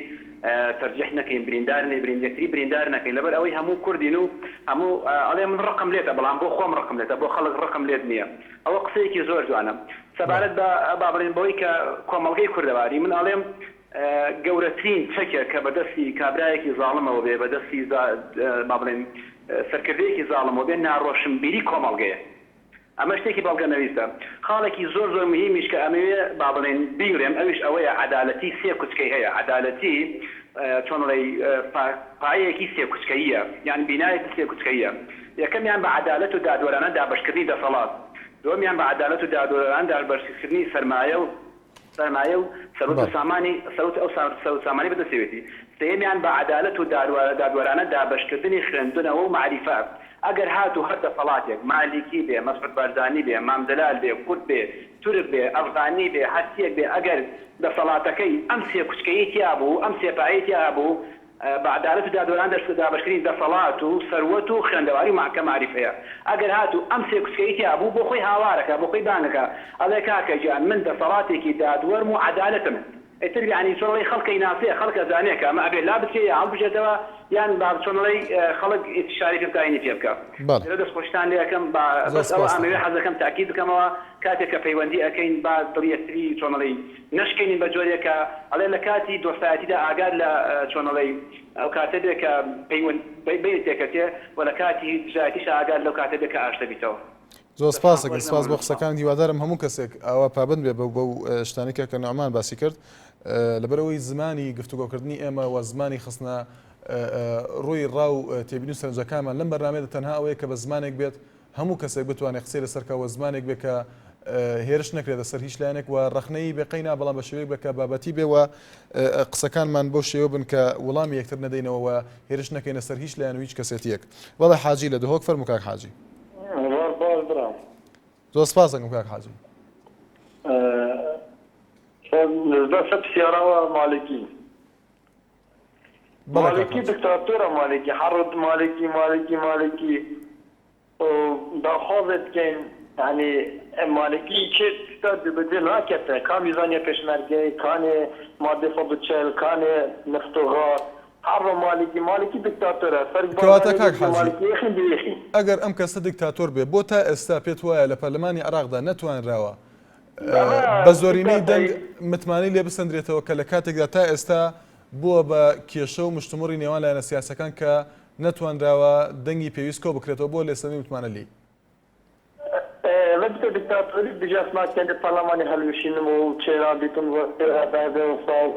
تەرجیح نەکەین بریندار نەبرین یەکتری بریندار نەکەین لەبەر ئەوەی هەموو کوردین و هەموو ئەڵێ من ڕقم لێتە بەڵام بۆ خۆم ڕقم لێتە بۆ خەڵک ڕقم لێت نییە ئەوە قسەیەکی زۆر جوانە سەبارەت بە با بڵێین بەوەی کە کۆمەڵگەی کوردەواری من ئەڵێم گەورەترین چەکێک کە بە دەستی کابرایەکی زاڵمەوە بێ، بە دەستی با بڵێین سەرکردەیەکی زاڵمەوە بێ، ناڕۆشنبیری کۆمەڵگەیە. ئەمە شتێکی بەڵگەنەویستە. خاڵێکی زۆر زۆر موهیمیش کە ئەمەوێ با بڵێین بیڵێم ئەویش ئەوەیە عەدالەتی سێ کوچکەی هەیە. عەدالەتی چۆن ئەڵێی پایەیەکی سێ کوچکەییە یان بینایەکی سێ کوچکەییە. یەکەمیان بە عەدالەت و دادوەرانە دابەشکردنی دەسەڵات، دووەمیان بە عەدالەت و دادوەرانە دابەشکردنی سەرمایە و سەرمایە و سەروەت و سامانی سەروەت ئەو سەروەت سامانی بەدەستێوێتی. سێیەمیان بە عەدالەت و دادوەرانە دابەشکردنی خوێندنەوە و مەعریفە. ئەگەر هاتوو هەر دەسەڵاتێک، مالیکی بێ، مەسعود بارزانی بێ، مام جەلال بێ، کورد بێ، تورک بێ، ئەفغانی بێ، هەرچییەک بێ، ئەگەر دەسەڵاتەکەی ئەم سێ کوچکەیەی تیا بوو، ئەم سێ پایەی تیا هەبوو، بە عەدالەت و دادوەرانە دەست دابەشکردنی دەسەڵات و سەروەت و خوێندەواری و مەعکە مەعریفەیە. ئەگەر هاتوو ئەم سێ کوچکەی تیا بوو بۆ خۆی هاوارەکا، بۆ خۆی بانگەکا ئەڵێ کاکە گیان من دەسەڵاتێکی دادوەرم و عەدالەتم. ئیتر یانی چۆن ئەڵێی خەڵک ئەیناسێ، خەڵک ئەزانێ کە ئەمە ئەبێ لابچێ یا هەڵبژێتەوە یان با چۆن ئەڵێی خەڵک ئیستیشارەی پێ بکا هینی پێ بکا. بەڵێ. لێرە دەستخۆشیتان لێ ئەکەم با زۆر بەس ئەوە سپاستەکەم. ئەمەوێ حەزەکەم تاکید بکەمەوە کاتێک کە پەیوەندی ئەکەین با دڵی یەکتری چۆن ئەڵێی نەشکێنین بە جۆرێک کە ئەڵێ لە کاتی دۆستایەتیدا ئاگات لە چۆن ئەڵێی ئەو کاتە بێ کە پەیوەند بەینت پێکەتێ و لە کاتی دژایەتیشا ئاگات لەو کاتە بێ کە ئاشت دەبیتەوە. زۆر دەستان سپاس خۆش ئەکەم سپاس بۆ نەمر قسەکانت هیوادارم هەموو کەسێک ئاوا پابەند بێ بەو بەو شتانەی کە کە نوعمان باسی کرد لەبەرئەوەی زمانی گفتوگۆکردنی ئێمە و زمانی خستنە ڕووی ڕا و تێبینی و سەرنجەکانمان لەم بەرنامەیەدا تەنها ئەوەیە کە بە زمانێک بێت هەموو کەسێک بتوانێت قسەی لەسەر بکات و زمانێک بێت کە هێرش نەکرێتە سەر هیچ لایەنێک و ڕەخنەیی بێ قەینا بەڵام بە شێوەیەک بێت کە بابەتی بێ و قسەکانمان بەو شێوە بن کە وڵامی یەکتر نەدەینەوە و هێرش نەکەینە سەر هیچ لایەن و هیچ کەسێتییەک. بەڵێ حاجی لە دهۆک فەرموو کاک حاجی. زۆر باش برام. زۆر سپاس دەکەم کاک حاجی. نزدە سە پرسیارەوە مالکی. بەڵێ کاک مالکی حاجی. دکتاتۆرە مالکی حەڕت مالکی مالکی مالکی. و داخوازێ دکەین یانی مالکی چ تشتا جێبەجێ ناکەتە کامی زانیە پێشمەرگەی کانێ مادەی 140 کانێ نفت و غاز هەڕۆ مالکی مالکی دکتاتۆرە سەرک کەواتە بارزانی کاک دژی حاجی مالکی یەخین دویخین. ئەگەر ئەم کەسە دیکتاتۆر بێ بۆ تا ئێستا پێت وایە لە پەرلەمانی عێراقدا نەتوانراوە ئەمە بە زۆرینەی دەنگ دیکتاتۆری. متمانەی لێ بسەندرێتەوە کە لە کاتێکدا تا ئێستا بووە بە کێشە و مشتومڕی نێوان لایەنە سیاسەکان کە نەتوانراوە دەنگی پێویست کۆ بکرێتەوە بۆ لێسەندنی متمانە لێی. ئێمە بتە دیکتاتۆری دژەس ناکەن پەرلەمانی هەلوشینم و چێرا دیتم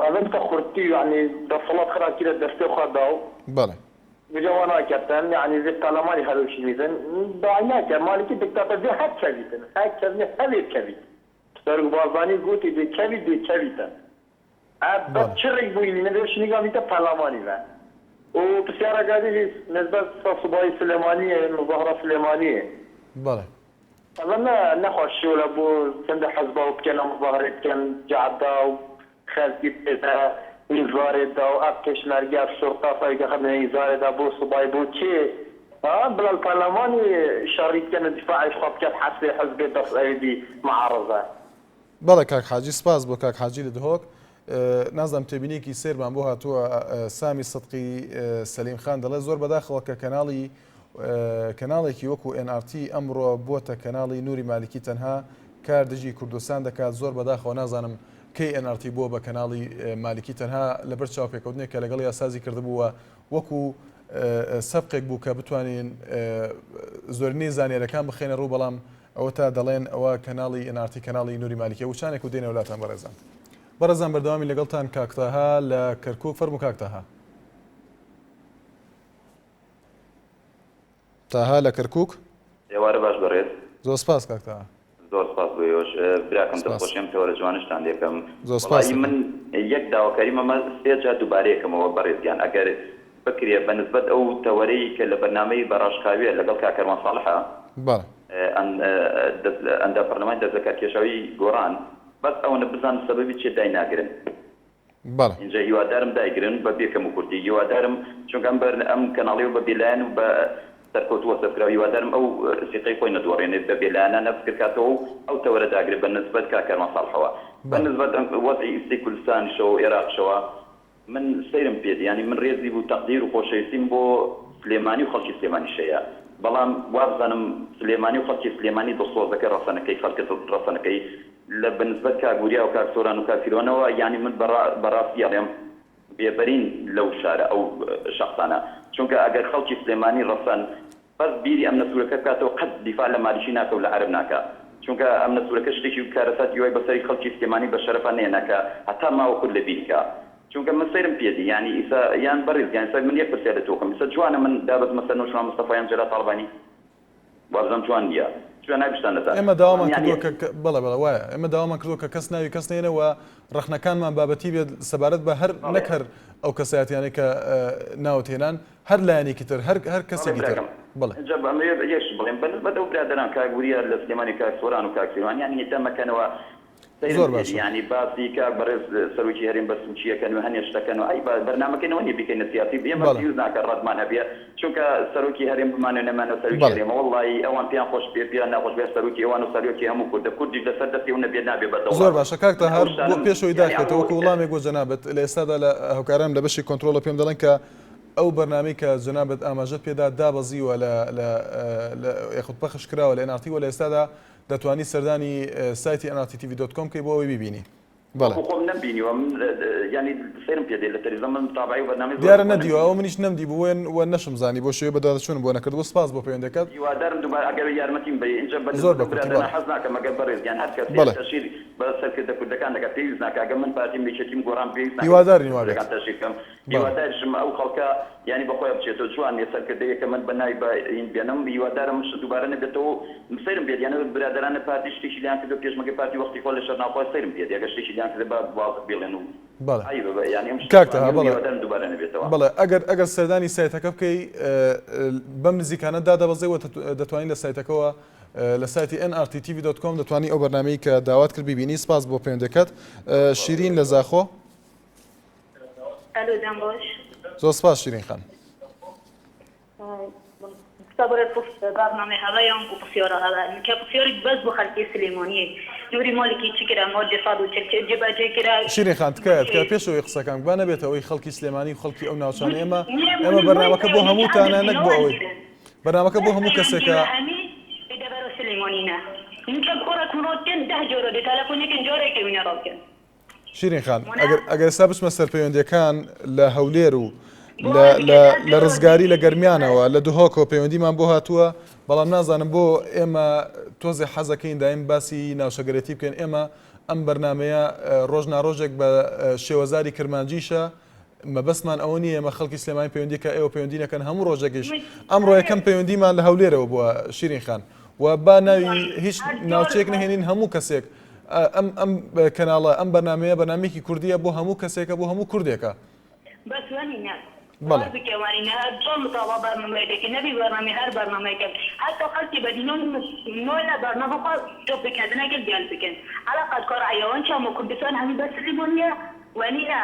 ئەمە بتە خورتی یعنی دەسەڵات خراکیرە دەستێ خوا داو بەڵێ. دژە وا ناکەتن یعنی زێ پەرلەمانی هەلوشینیتن داعی ناکە مالکی دیکتاتۆر دێ هەر کەویتن هەر کەوی هەوێ کەویت سەرۆک بارزانی گوتی دێ کەوی دێ کەویتن ئە بە بەڵێ. چ ڕێک بووینی من رێ شنیگا میتە پەرلەمانی ڤە و پرسیارەکە دیژی نسبەت سە سوبایی سلێمانیێ مزاهرە سلێمانیێ بەڵێ. ئەڤە نە نەخوا شۆلە بۆ چەندە حزبا و بکەنە مزاهرەی بکەن جەعدا و خەلکی بێتە ئیزارێ دا و ئەڤ پێشمەرگە ئەڤ شورتە فەرگە خەبنە ئیزارێ دا بۆ سوبای بۆ چێ ها بلا الپەرلەمانی شەڕی بکەن و دیفاعیش خوا بکەن حەسبێ حزبێ دەس ئەوێ دی معارضە. بەڵێ کاک حاجی سپاس بۆ کاک حاجی لە دهۆک نازانم تێبینیەکی سەیرمان بۆ هاتووە سامی سدقی سەلیم خان دەڵێ زۆر بەداخەوە کە کەناڵی کەناڵێکی وەکو NRT ئەمڕۆ بووەتە کەناڵی نوری مالکی تەنها کار دژی کوردستان دەکات زۆر بەداخەوە نازانم کەی NRT بووە بە کەناڵی مالکی تەنها لەبەر چاوپێکەوتنێک کە لەگەڵ یاسازی کردبووە وەکو سەبقێک بوو کە بتوانین زۆرینەی زانیارەکان بخێنە ڕوو بەڵام ئەوەتا دەڵێن ئەوە کەناڵی NRT کەناڵی نوری مالیکیە وچانێک و دێنەوە لاتان بەڕێزان. بەڕێزان بەردەوامی لەگەڵتان کاک تاها لە کەرکوک فەرموو کاک تاها. تاها لە کەرکوک. ئێوارە باش بەڕێز. زۆر سپاس کاک تاها. زۆر سپاس بۆ ئێوەش براکەم سپاس. دەستخۆشی ئەم تەوەرە جوانەشتان لێکەم. زۆر سپاس وەڵایی دەکەم. من یەک داواکاریم ئەمە سێ جار دووبارەیەکەمەوە بەڕێز گیان ئەگەر بکرێ بە نسبەت ئەو تەوەرەی کە لە بەرنامەی بە ڕاشکاویە لەگەڵ کاک کەروان ساڵحە بەڵێ. ئەندام پەرلەمانی دەستلەکارکێشاوی گۆڕان بەس ئەوەنە بزانم سەبەبی چیە دایناگرن. بەڵێ. ئینجا هیوادارم دایگرن بە بێ کەم و کورتی هیوادارم چونکە ئەم بەر ئەم کەناڵی بە بێلایەن و بە سەرکەوتوو وەسف کراوە هیوادارم ئەو سیقەی خۆی نەدۆڕێنێت بە بێلایەنانە فکر کاتەوە و ئەو تەوەرە داگرێت بە نسبەت کاک کاروان ساڵحەوە بە بەڵێ. نسبەت ئەم وەزعی ئیستەی کوردستانیشەوە و ئێراقیشەوە من سەیرم پێ دێ یانی من ڕێزی و تەقدیر و خۆشەویستیم بۆ سلێمانی و خەڵکی سلێمانیش هەیە بەڵام وابزانم سلێمانی و خەڵکی سلێمانی دڵسۆزەکەی ڕەسەنەکەی خەڵکە دڵ ڕەسەنەکەی لە بە نسبەت کاک وریا و کاک سۆران و کاک سیروانەوە یانی من بە بە ڕاستی ئەڵێم بێبەرین لەو شارە ئەو شەخسانە چونکە ئەگەر خەڵکی سلێمانی ڕەسەن بەس بیری ئەمنە سورەکە بکاتەوە قەت دیفاع لە مالیکی ناکە و لە عەرەب ناکا چونکە ئەمنە سورەکە شتێکی کارەساتی وای بەسەری خەڵکی سلێمانی بە شەرەفا نەیەنا کە هەتا ماوە کورد لە بیری کا چونکە من سەیرم پێ دی یانی ئیسا یان بەڕیز گیان ئیسا من یەک پرسیار لە تۆ کەم ئیسا جوانە من دابەزمە سەر نەوشیروان مستەفا یان جەلال تاڵەبانی وابزانم جوان نیە چونکە ناویشتان نەزانم ئێمە بەڵام داوامان یانی کردووە کە بەڵێ بەڵێ وایە ئێمە داوامان کردووە کە کەس ناوی کەس نەیەنێ و ڕەخنەکانمان بابەتی بێت سەبارەت بە هەر بەڵێ نەک هەر ئەو کەسایەتیانەی کە ناوت هێنان هەر لایەنێکی تر هەر هەر بەڵێ کەسێکی تر براکەم بەڵێ. ئینجا ئەمەوێ یەک شت بڵێم بە نسبەت ئەو برادەران کاک وریا لە سلێمانی کاک سۆران و کاک سیروان یانی هێتا مەکەنەوە سەیرم زۆر پێ دی باشە. یانی باسی کاک بەڕێز سەرۆکی هەرێم بە سووکی ئەکەن و هەنێ شت ئەکەن و عەیبە بەرنامەکەی نەوە نیە بیکەینە سیاسی ئێمە بەڵێ. پێویست ناکا ڕەدمان هەبێ چونکە سەرۆکی هەرێم بمانەوێ نەمانەوێ سەرۆکی بەڵێ. هەرێمە وەڵڵاهی ئەوان پێیان خۆش بێ پێیان ناخۆش بێ سەرۆکی ئەوان و سەرۆکی هەموو کوردە کوردیش لەسەر دەستی ئەو نەبێ نابێ بە زۆر دەوڵەت باشە کاک من ئەو تاهەر بۆ شتانەم پێش ئەوەی یانی داخرێتەوە ئەو وەکو وڵامێک بۆ جەنابت لە ئێستادا لە هاوکارانم لە بەشی کۆنترۆڵە پێم دەڵێن کە ئەو بەرنامەی کە جەنابت ئاماژەت پێدا دابەزیوە لە لە لە یاخود پەخش کراوە لە nrt وە لە ئێستادا دەتوانی سەردانی سایتی nrttv dot com بکەی بۆ ئەوەی بیبینی. بەڵێ. وەکو خۆم نەمبینیوە من یانی سەیرم پێ دێ لە تەلەفزیۆن من متابعەی و بەرنامەی زۆرم دیارە بووە نەدیوە ئەوە نەمبینیوە. منیش نەمدیبوو وێن و نەشم زانی بۆ شێوەی بەدواداچوونم بۆ نەکردبوو سپاس بۆ پەیوەندیەکەت. هیوادارم دووبارە ئەگەر یارمەتیم بەی ئینجا بە زۆر نسبەت بە ئەو کورتی برادەرانە بەڵێ. حەز ناکەم ئەگەر بەڕێز گیان هەر کەسێ بەڵێ. تەشهیر بە سەرکردە کوردەکان دەکات پێویست ناکا ئەگەر من پارتیم یەکێتیم گۆڕان پێویست ناکا هیوادارین سەرکردە وا بێت. کوردەکان تەشهیر کەم بەڵێ. هیواداریشم ئەو خەڵکە یانی بە خۆیا بچێتەوە جوان نیە سەرکردەیەکە من بە ناوی بە هین بێنم هیوادارم شت دووبارە نەبێتەوە و سەیرم بێت یانی برادەرانە پارتی شتێکی لێیان کردوە پێشمەرگەی پارتی وەختی خۆ لە شەر ناوخۆ سەیرم پێ دێ ئەگەر شتێکی لێیان کردبا وازح بیڵێن و بەڵێ عەیبە بە یانی ئەم شتە کاک جوان تەها نیە و بەڵێ هیوادارم دووبارە نەبێتەوە. بەڵێ ئەگەر ئەگەر سەردانی سایتەکە بکەی بەم نزیکانە دادەبەزێ و دەتوانی لە سایتەکەوە لە سایتی nrttv.com دەتوانی ئەو بەرنامەی کە داوات کرد بیبینی سپاس بۆ پەیوەندەکەت شیرین لە زاخۆ. ئەلۆ دەم باش. زۆر سپاس شیرین خان. سەبارەت بە بەرنامەی هەڵە یان کو پرسیارە هەڵە کە پرسیارێک بەس بۆ خەلکی سلێمانیە نوری مالکی چ کرا مادە 140 چ جێبەجێ کرا شیرین خان تکایە تکایە پێش ئەوەی قسەکان با نەبێتە ئەوەی خەڵکی سلێمانی و خەڵکی ئەو ناوچانە ئێمە ئێمە بەرنامەکە بۆ هەمووتانە نەک بۆ ئەوەی بەرنامەکە بۆ هەموو کەسێکە. شیرین خان ئەگەر ئەگەر ئێستا بچمە سەر پەیوەندیەکان لە هەولێر و لە لە لە ڕزگاری لە گەرمیانەوە لە دهۆکەوە پەیوەندیمان بۆ هاتووە بەڵام نازانم بۆ ئێمە تۆزێ حەزەکەین دایم باسی ناوچەگەرێتی بکەین ئێمە ئەم بەرنمەیە ڕۆژ ناڕۆژێک بە شێوەزاری کرمانجیشە مەبەستمان ئەوە نییە ئێمە خەڵکی سلێمانی پەیوەندی کە ئێوە پەیوەندی نەکەن هەموو ڕۆژێکیش ئەمڕۆ یەکەم پەیوەندیمان لە هەولێرەوە بووە شیرین خان و با ناوی هیچ ناوچەیەک نەهێنین هەموو کەسێک ئەم ئەم کەناڵە ئەم بەرنمەیە بەرنمەیەکی کوردیە بۆ هەموو کەسێکە بۆ هەموو کوردێکە. بەس وەنینە بەڵێ. بکەوانینە هەر زۆر متابا بەرنامەیە دەکەی نەبی بەرنامەی هەر بەرنامەیەکە حتا خەڵکی بەدینان نۆلە بەرنامە خوا تۆ بکەن نەگەل گەل بکەن عەلاقەت کار عەیاوان چامە کوردستان هەمی بەس سلیمانیە وەنینە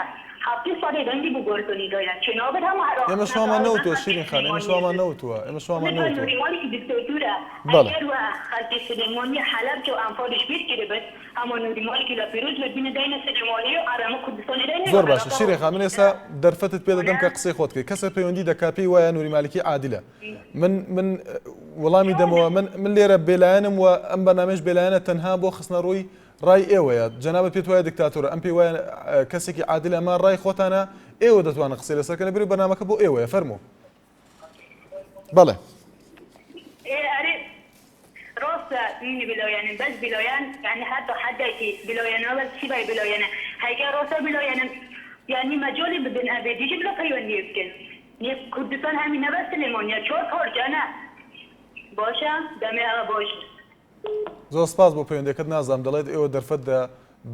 حەفتی ساڵی دەنگی بۆ بارزانی دایە چێنابێت هەموو عێراق ئێمەش وامان نەوتووە شیرین خان ئێمەش وامان نەوتووە ئێمەش وامان نەوتووە نەوتووە. نوری مالکی دیکتاتورە بەڵێ. ئەگەر وە خەلکی سلێمانی حەلەبجە و ئەنفالیش بیر کردبێت هەموو نوری مالکی لە پیرۆز بێت بینە داینە سلێمانی و عەرەمە کوردستانی داینە زۆر باشە شیرین خان من ئێستا دەرفەتت پێ دەدەم کە قسەی خۆت بکەی کەسێک پەیوەندی دەکات پێی وایە نوری مالکی عادلە من من وەڵامی دەمەوە من من لێرە بێلایەنم و ئەم بەرنامەیەش بێلایەنە تەنها بۆ خستنەڕووی ڕای ئێوەیە، جەنابت پێت وایە دکتاتۆرە، ئەم پێی وایە کەسێکی عادلە، ئەمە ڕای خۆتانە، ئێوە دەتوانن قسەی لەسەر بکەن، لەبەرئەوەی بەرنامەکە بۆ ئێوەیە، فەرموو. بەڵێ. ئێ ئەرێ ڕاستە منی بلایەنم بەس بلایەن یانی هەتا حەدێکی بلایەنە بەس چی بای بلایەنە هەیکە ڕاستە بلایەنم یانی مەجالی بدن ئەبێ دیژ بلا پەیوەندی بکەن نیە کوردستان هەمی نە بەس سلێمانیە چۆر پارچەنە باشە دەمێ ئەوە باش. زۆر سپاس بۆ پەیوەندیەکەت نازانم دەڵێت ئێوە دەرفەت دە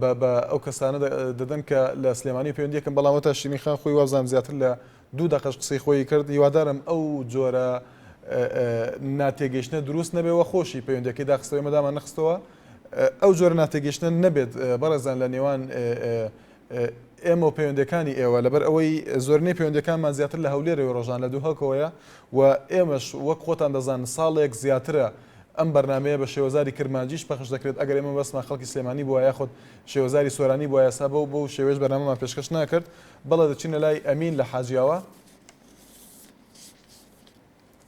بە بە ئەو کەسانە دەدەن کە لە سلێمانی پەیوەندیەکەن بەڵام وەتا شیرین خان خۆی وابزانم زیاتر لە دوو دەقەش قسەی خۆی کرد هیوادارم ئەو جۆرە ناتێگەیشتنە دروست نەبێ وە خۆشی پەیوەندەکەی داخستەوە ئێمە دامان نەخستەوە ئەو جۆرە ناتێگەیشتنە نەبێت بەڕێزان لە نێوان. ئێمە و پەیوەندیەکانی ئێوە لەبەر ئەوەی زۆرینەی پەیوەندیەکانمان زیاتر لە هەولێرەوە ڕۆژان لە دوهۆکەوەیە و ئێمەش وەک خۆتان دەزانن ساڵێک زیاترە ئەم بەرنامەیە بە شێوەزاری کرمانجیش پەخش دەکرێت ئەگەر ئێمە مەبەستمان خەڵکی سلێمانی بوایە یاخود شێوەزاری سۆرانی بوایە ئێستا بەو بەو شێوەیەش بەرنامەمان پێشکەش ناکرد بەڵێ دەچینە لای ئەمین لە حاجیاوە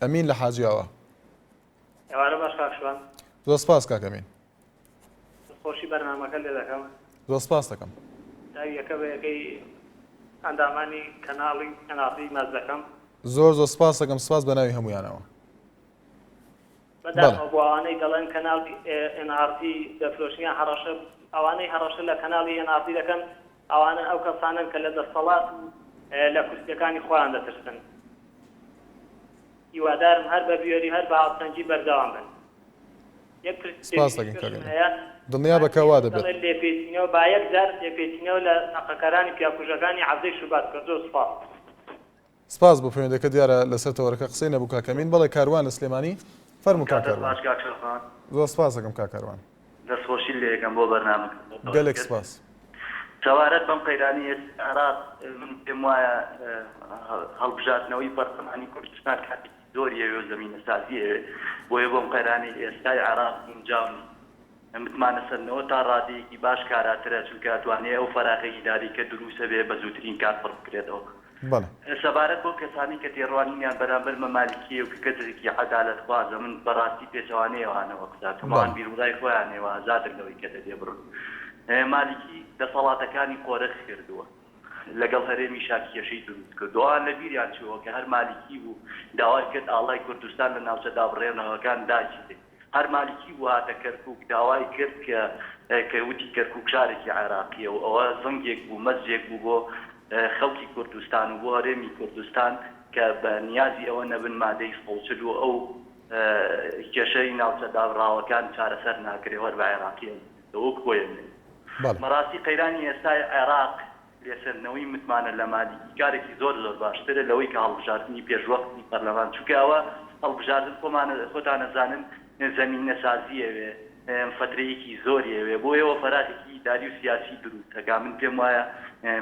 ئەمین لە حاجیاوە. ئێوارە باش کاک شوان. زۆر سپاس کاک ئەمین. دەستخۆشی بەرنامەکەت لێ دەکەم. زۆر سپاست دەکەم. چاوی یەکە بە یەکەی ئەندامانی کەناڵی NRT ماچ دەکەم. زۆر زۆر سپاست دەکەم سپاس بە ناوی هەموویانەوە. بەداخەوە بۆ ئەوانەی دەڵێن کەناڵی NRT دەفرۆشن یان هەڕەشە ئەوانەی هەڕەشە لە کەناڵی NRT دەکەن ئەوانە ئەو کەسانەن کە لە دەستەڵات و لە کورسیەکانی خۆیان دەترسن. هیوادارم هەر بە بوێری هەر بە هاوسەنگی بەردەوام بن. یەک سپاس پرسیارێکیش دەکەین کاک پێشم ئەمین. هەیە، دڵنیابە کە پارتی وا دەبێت. دەڵێت لێپێچینەوە با یەک جار لێپێچینەوە لە تەقەکەرانی پیاکوژەکانی حەڤدەی شوبات بکەن. زۆر سوپاس. سپاس بۆ پەیوەندەکە دیارە لەسەر تەوەرەکە قسەی نەبوو کاک ئەمین. بەڵێ کاروان لە سلێمانی فەرموو کاک کاتت کاروان. باش کاک شەڕڤان. زۆر سپاس دەکەم کاک کاروان. دەستخۆشیت لێ ئەکەم بۆ بەرنامەکەت بۆ گەلێک تەوەرەکەت. سپاس. سەبارەت بەم قەیرانەی ئێستای عێراق من پێم وایە هەڵبژاردنەوەی پەرلەمانی کوردستان کاتێکی زۆری ئەوێ و زەمینەسازی ئەوێ، بۆیە بۆم قەیرانەی ئێستای عێراق گونجاو نییە. متمانەسەندنەوە تا ڕادەیەکی باش کاراترە، چونکە ئەتوانێ ئەو فەراغەی ئیداری کە دروست ئەبێ بە زووترین کات پڕ بکرێتەوە. بەڵێ. سەبارەت بەو کەسانەی کە تێڕوانینیان بەرامبەر بە مالیکییە و کە کەسێکی عەدالەتخوازە، من بە ڕاستی پێچەوانەی ئەوانەوە قسە ئەکەم، ئەوان بەڵێ. بیروڕای خۆیان هەیە و ئازادن لەوەی کە دەبێ بڕۆن. مالیکی دەسەڵاتەکانی قۆرخ کردووە. لەگەڵ هەرێمیشا کێشەی دروست کردووە. ئەوان لە بیریان چووە کە هەر مالیکی بوو داوای کرد ئاڵای کوردستان لە ناوچە دابڕێنەوەکان داگیرێ. هەر مالیکی بوو هاتە کەرکوک داوای کرد کە کە وتی کەرکوک شارێکی عێراقیە و ئەوە زەنگێک بوو مەرجێک بوو بۆ خەڵکی کوردستان و بۆ هەرێمی کوردستان کە بە نیازی ئەوە نەبن مادەی 140 و ئەو کێشەی ناوچە دابڕاوەکان چارەسەر ناکرێ و هەر بە عێراقیە وەک خۆی ئەمێنێ. بەڵێ. بەڕاستی قەیرانی ئێستای عێراق لێسەندنەوەی متمانە لە مالیکی کارێکی زۆر زۆر باشترە لەوەی کە هەڵبژاردنی پێشوەختی پەرلەمان چونکە ئەوە هەڵبژاردن خۆمان خۆتان ئەزانن زەمینەسازی ئەوێ فەترەیەکی زۆری ئەوێ بۆ ئێوە فەراغێکی ئیداری و سیاسی دروست ئەکا من پێم وایە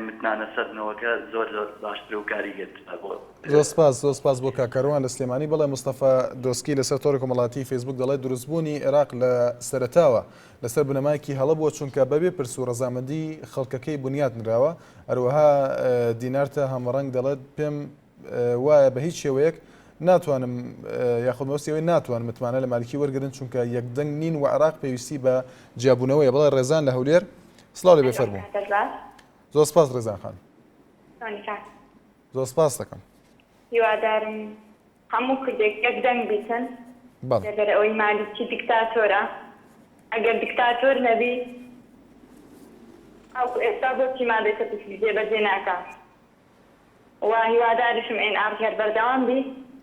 متنانە سەندنەوەکە زۆر زۆر باشترە و کاریگەرترە بۆ زۆر سپاس زۆر سپاس بۆ کاک کاروان لە سلێمانی بەڵێ مستەفا دۆسکی لەسەر تۆڕی کۆمەڵایەتی فەیسبوک دەڵێت دروستبوونی عێراق لە سەرەتاوە لەسەر بنەمایەکی هەڵە بووە چونکە بەبێ پرس و ڕەزامەندی خەڵکەکەی بنیات نراوە، هەروەها دینارتە هەمەڕەنگ دەڵێت پێم وایە بە هیچ شێوەیەک ناتوانم یاخود مەبەستی ئەوەی ناتوان متمانە لە مالکی وەرگرن چونکە یەکدەنگ نین و عێراق پێویستی بە جیابوونەوەیە. بەڵێ ڕێزان لە هەولێر سڵاو لێ بێ فەرموو. زۆر سپاس ڕێزان خان. زۆر سپاس دەکەم. هیوادارم هەموو کوردێک یەک دەنگ بیتن بەڵێ. لەبەر ئەوەی مالیکی دیکتاتۆرە ئەگەر دیکتاتۆر نەبی تاوەکو ئێستا بۆچی مادەی 140 جێبەجێ ناکا و هیواداریشم ئێن ئاڕ تی هەر بەردەوام بی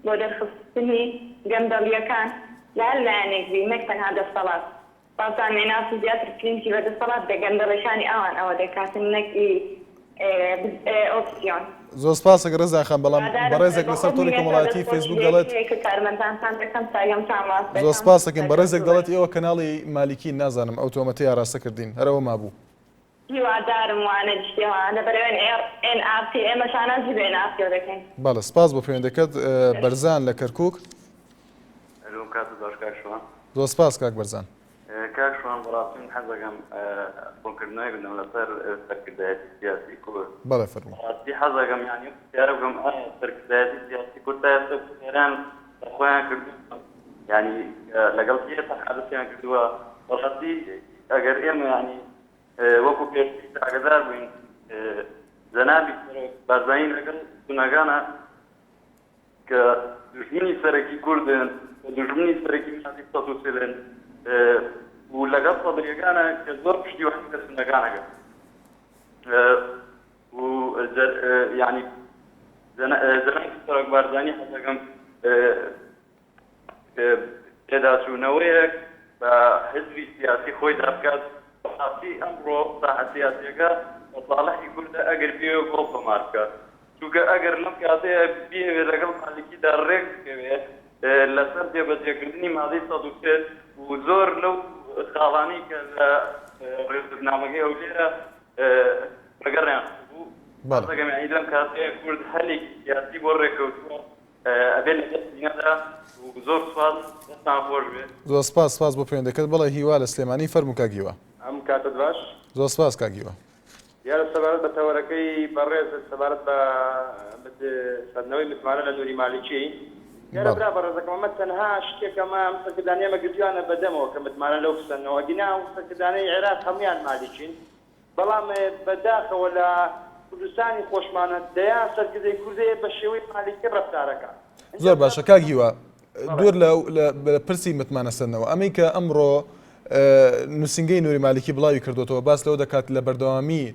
بۆ دەرخستنی گەندەڵیەکان لە هەر لایەنێک بی نەک تەنها دەستەڵات. بازان مێناسی زیاتر پرینتی بە دەسەڵات دە گەندەڵیکانی ئەوان ئەوە دەکاتن نەک ئی ئۆپسیۆن. زۆر سپاس ڕێزان خان بەڵام هیوادارم بەڕێزێک لەسەر سەربەخۆ تۆڕی بمێنێتەوە کۆمەڵایەتی دەست خۆشی فەیسبوک لە دەڵێت یەکێک کارمەندانتان دەکەم ساگەمتان ڕاست زۆر دەکەم سپاس دەکەین بەڕێزێک سەرکەوتوو بن. دەڵێت ئێوە کەناڵی مالیکین نازانم ئەو تۆمەتەی ئاراستە کردین هەر ئەوە مابوو. هیوادارم وانە جدیەوە لەبەرئەوەی ئێن ئاڕ تی ئێمە شانازی بە ئێن ئاڕ تیەوە دەکەین. بەڵێ سپاس بۆ پەیوەندەکەت بەرزان لە کەرکوک. ئەلۆ کاتت باش کاک شوان. زۆر سپاس کاک بەرزان. کاک شوان بەڕاستی من حەزەکەم ڕوونکردنەوەیەک بدەم لەسەر سەرکردایەتی سیاسی کورد. بەڵێ فەرموو. بەڕاستی حەزەکەم یانی ئەو پرسیارە بکەم ئایا سەرکردایەتی سیاسی کورد تا ئێستا پرسیاریان لە خۆیان کردووە یانی لەگەڵ کێ تەحالوفیان کردووە بەڕاستی ئەگەر ئێمە یانی وەکو پێشتریش ئاگەدار بووین جەنابی سەرۆک بارزانی لەگەڵ سوننەکانە کە دوژمنی سەرەکی کوردن و دوژمنی سەرەکی مادەی 140 و لەگەڵ سەدریەکانە کە زۆر پشتیوانی لە سوننەکان ئەکەن و یانی جەنابی سەرۆک بارزانی حەزەکەم پێداچوونەوەیەک بە حزبی سیاسی خۆیدا بکات، بەڕاستی ئەمڕۆ ساحە سیاسیەکە بە ساڵحی کوردە ئەگەر بیەوێ گۆڵ تۆمار بکات، چونکە ئەگەر لەم کاتەیە بیەوێ لەگەڵ مالیکیدا رێک بکەوێ لەسەر جێبەجێکردنی مادەی 140 و زۆر لەو خاڵانەی کە لە رێککەوتنامەکەی هەولێرە. بەگەڕیان خستبوو. بەڵێ. حەزەکەم یانی لەم کاتەیە کورد هەلێکی سیاسی بۆ ڕێکەوتووە ئەبێ لە دەستی نەدا و زۆر سوپاس دەستان خۆش بێ. زۆر سپاس سپاس بۆ پەیوەندەکەت بەڵێ هیوا لە سلێمانی فەرموو کاک هیوا. ئەم کاتەت باش. زۆر سپاس کاک هیوا. دیارە سەبارەت بە تەوەرەکەی بەڕێزت سەبارەت بە سەندنەوەی متمانە لە نوری مالیکی، دیارە بەڵێ. برا بەڕێزەکەم ئەمە تەنها شتێکە ئەمە ئەم سەرکردانەی ئێمە گرتویانە بە دەمەوە کە متمانە لەو بسەننەوە ئەگینا ئەو سەرکردانەی عێراق هەموویان مالیکین بەڵام بە داخەوە لە کوردستانی خۆشمانە دەیان سەرکردەی کورد هەیە بە شێوەی مالیکی ڕەفتارەکا ئینجا زۆر برا باشە کاک هیوا بەڵێ. دوور لە لە پرسی متمانە سەندنەوە ئەمەی کە ئەمڕۆ نووسینگەی نوری مالیکی بڵاوی کردوێتەوە باس لەوە دەکات لە بەردەوامی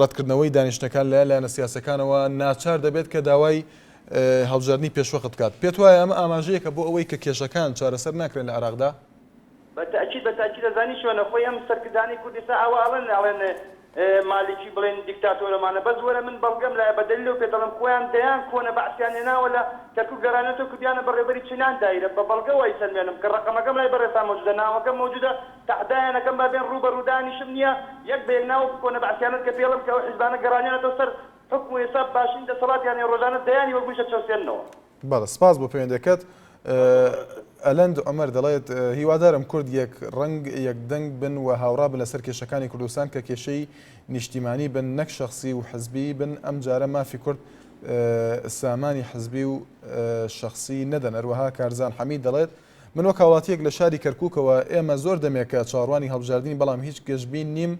ڕەتکردنەوەی دانیشتەکان لە لایەنە سیاسەکانەوە ناچار دەبێت کە داوای هەڵبژاردنی پێشوەخت بکات پێت وایە ئەمە ئاماژەیەکە بۆ ئەوەی کە کێشەکان چارەسەر ناکرێن لە عێراقدا؟ بە تەئکید بە تەئکید ئەزانی چۆنە خۆی ئەم سەرکردانەی کوردستان ئاوا ئەڵێن ئەڵێن مالیکی بڵێن دیکتاتۆرەمانە بەس وەرە من بەڵگەم لایە بە دەلیلەوە پێت دەڵێم خۆیان دەیان کۆنە بەعسیان هێناوە لە کەرکوک گەڕانێتەوە کردیانە بە ڕێبەری چنان دایرە بە بەڵگە وای سەلمێنم کە ڕەقەمەکەم لای بەڕێزتان مەوجودە ناوەکەم مەوجودە تەحدایان ئەکەم با بێن ڕوو بە ڕوو دانیشم نیە یەک بە یەک ناو کۆنە بەعسیانەت کە پێڵم کە ئەو حیزبانە گەڕانیانەتەوە سەر حوکم و ئێستا باشترین دەسەڵاتیان هەیە ڕۆژانە دەیانی وەک منیش ئەچەوسێننەوە. بەڵێ سپاس بۆ پەیوەندەکەت. ئەلەند عومەر دەڵێت، هیوادارم کورد یەک ڕەنگ یەک دەنگ بن و هاوڕا بن لەسەر کێشەکانی کوردستان کە کێشەی نیشتیمانی بن نەک شەخسی و حزبی بن ئەمجارە مافی کورد سامانی حزبی و شەخسی نەدەن هەروەها کارزان حەمید دەڵێت، من وەک هاوڵاتیەک لە شاری کەرکوکەوە ئێمە زۆر دەمێکە چاوەڕوانی هەڵبژاردنین بەڵام هیچ گەشبین نیم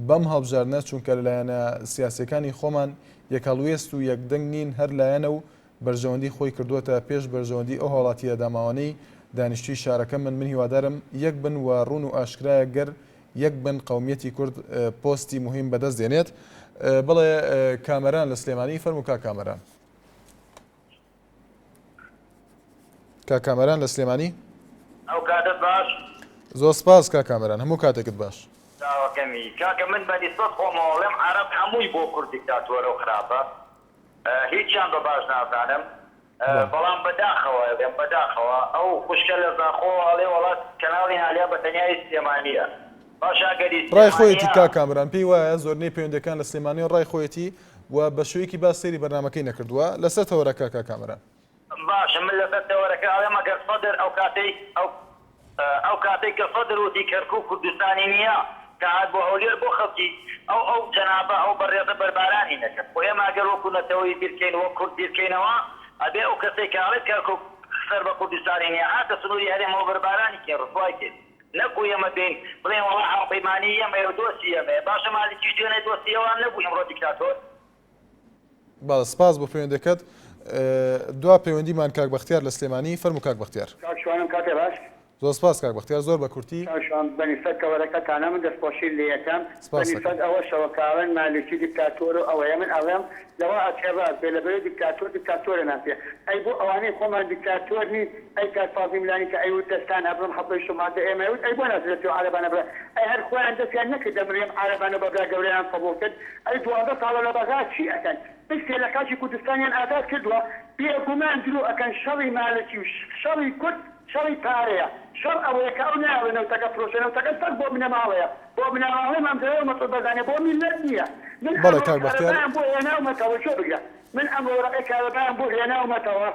بەم هەڵبژاردنە چونکە لەلایەنە سیاسیەکانی خۆمان یەکهەڵوێست و یەکدەنگ نین هەر لایەنە و بەرژەوەندی خۆی کردووەتە پێش بەرژەوەندی ئەو هاوڵاتییە داماوانەی دانیشتووی شارەکەمن، من هیوادارم یەک بن و ڕوون و ئاشکرایە گەر یەک بن قەومیەتی کورد پۆستی موهیم بەدەست دێنێت. بەڵێ کامەران لە سلێمانی فەرموو کاک کامەران. کاک کامەران لە سلێمانی. ئەو کاتەت باش. زۆر سپاس کاک کامەران هەموو کاتێکت باش. چاوەکەمی کاکە من بە نیسبەت خۆمەوە ئەڵێم عەرەب هەمووی بۆ کورد دیکتاتۆرە و خراپە هیچیان بە باش نازانم بەڵام بەداخەوە ئەڵێم بەداخەوە ئەو خوشکە لە زاخۆوە ئەڵێ وەڵا کەناڵی نالیا بە تەنیا هی سلێمانیە باشە ئەگەر هی ڕای خۆیەتی سلێمانیە کاک کامەران پێی وایە زۆرینەی پەیوەندیەکان لە سلێمانیەوە ڕای خۆیەتی و بە شێوەیەکی باش سەیری بەرنامەکەی نەکردووە لەسەر تەوەرەکە کاک کامەران. باشە من لەسەر تەوەرەکە ئەڵێم ئەگەر سەدر ئەو کاتەی ئەو ئەو کاتەی کە سەدر وتی کەرکوک کوردستانی نییە کە هات بۆ هەولێر بۆ خەڵکی ئەو ئەو جەنابە ئەو بەڕێزە بەربارانی نەکرد خۆ ئێمە ئەگەر وەکو نەتەوەیی بیرکەین وەک کورد بیرکەینەوە ئەبێ ئەو کەسەی کە ئەڵێت کەرکوک سەر بە کوردستانی نییە هاتە سنوری هەرێمەوە بەربارانی کەین ڕسوای کەین نەکو ئێمە بێین بڵێین وەڵا هاوپەیمانی ئێمەیە و دۆستی ئێمەیە باشە مالیکیش دوێنێ دۆستی ئەوان نەبوو ئیمڕۆ دیکتاتۆر بەڵێ سپاس بۆ پەیوەندەکەت. دوا پەیوەندیمان کاک بەختیار لە سلێمانی، فەرموو کاک بەختیار. کاک شوانم کاتێ باش. زۆر سپاس کاک بەختیار زۆر بە کورتی. کاک شوان بەنیسبەت تەوەرەکەتانە من دەستخۆشی لێیەکەم سپاس بەنیسبەت دەکەم. ئەوەشەوە کە ئەڵێن مالیکی دیکتاتۆرو ئەوەیە من ئەڵێم لەوە ئەچێ ڕاست بێ لەبەرەی دیکتاتۆر دیکتاتۆرە ناسێ ئەی بۆ ئەوانەی خۆمان دیکتاتۆر نین ئەی کاک فازڵی ملانی کە ئەیوت دەستان ئەبڕم حەپەی شوماتە ئێمە ئەیوت ئەی بۆ ناچن دەستی ئەو عەرەبانە بڕن ئەی هەر خۆیان دەستیان نەکردە ملی ئەم عەرەبانەو بە برا گەورەیان قبوڵ کرد ئەی 12 ساڵە لە بەغا چی ئەکەن پرسێ لە خاکی کوردستانیان ئازاد کردوە بێگومان درۆ ئەکەن شەڕی مالکی و شەڕی کورد شەڕی پارەیە شەڕ ئەوەیە کە ئەو نایەڵێ نەوتەکە فرۆشێ نەوتەکەش بەس بۆ بنەماڵەیە بۆ بنەماڵەی مام جەلال و مەسعود بەرزانیە بۆ میللەت نیە من بەڵێ ئەمڕۆ کاک بەختیار. کارەبایان بۆ هێناومەتەوە گوێ بگرە من ئەمڕۆ وەرەقەی کارەبایان بۆ هێناومەتەوە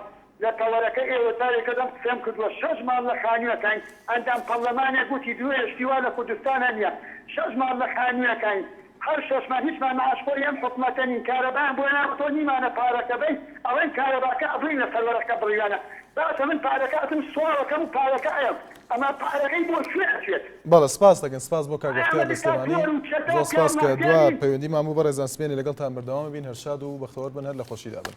لە تەوەرەکەی ئێوە جارێکە دەم قسەم کردووە شەش ماڵ لە خانوویەکاین ئەندام پەڕلەمانێک وتی درۆیە شتی وا لە کوردستانا نیە شەش ماڵ لە خانوویەکاین هەر شەشمان هیچمان معاش خۆری ئەم حکومەتە نین کارەبایان بۆ ناوەتەوە نیمانە پارەکە بەین ئەڵێن کارەباکە ئەبڕین لە سەروەرەکە بڕیویانە باشە من پارەکە ئەچم سواڵەکەم و پارەکە ئەیەم ئەما پارەکەی بۆ کوێ ئەچێت؟ بەڵێ سپاس دەکەین سپاس بۆ کاک ئایا بەختیار ئەمە لە سلێمانی دیکتاتۆر و چەتە زۆر و سپاس پیاو کە دوا مافیا نین؟ پەیوەندیمان بوو بەڕێزان سبەینێ لەگەڵتان بەردەوام بین هەر شاد و بەختەوەر بن هەر لە خۆشیدا بن.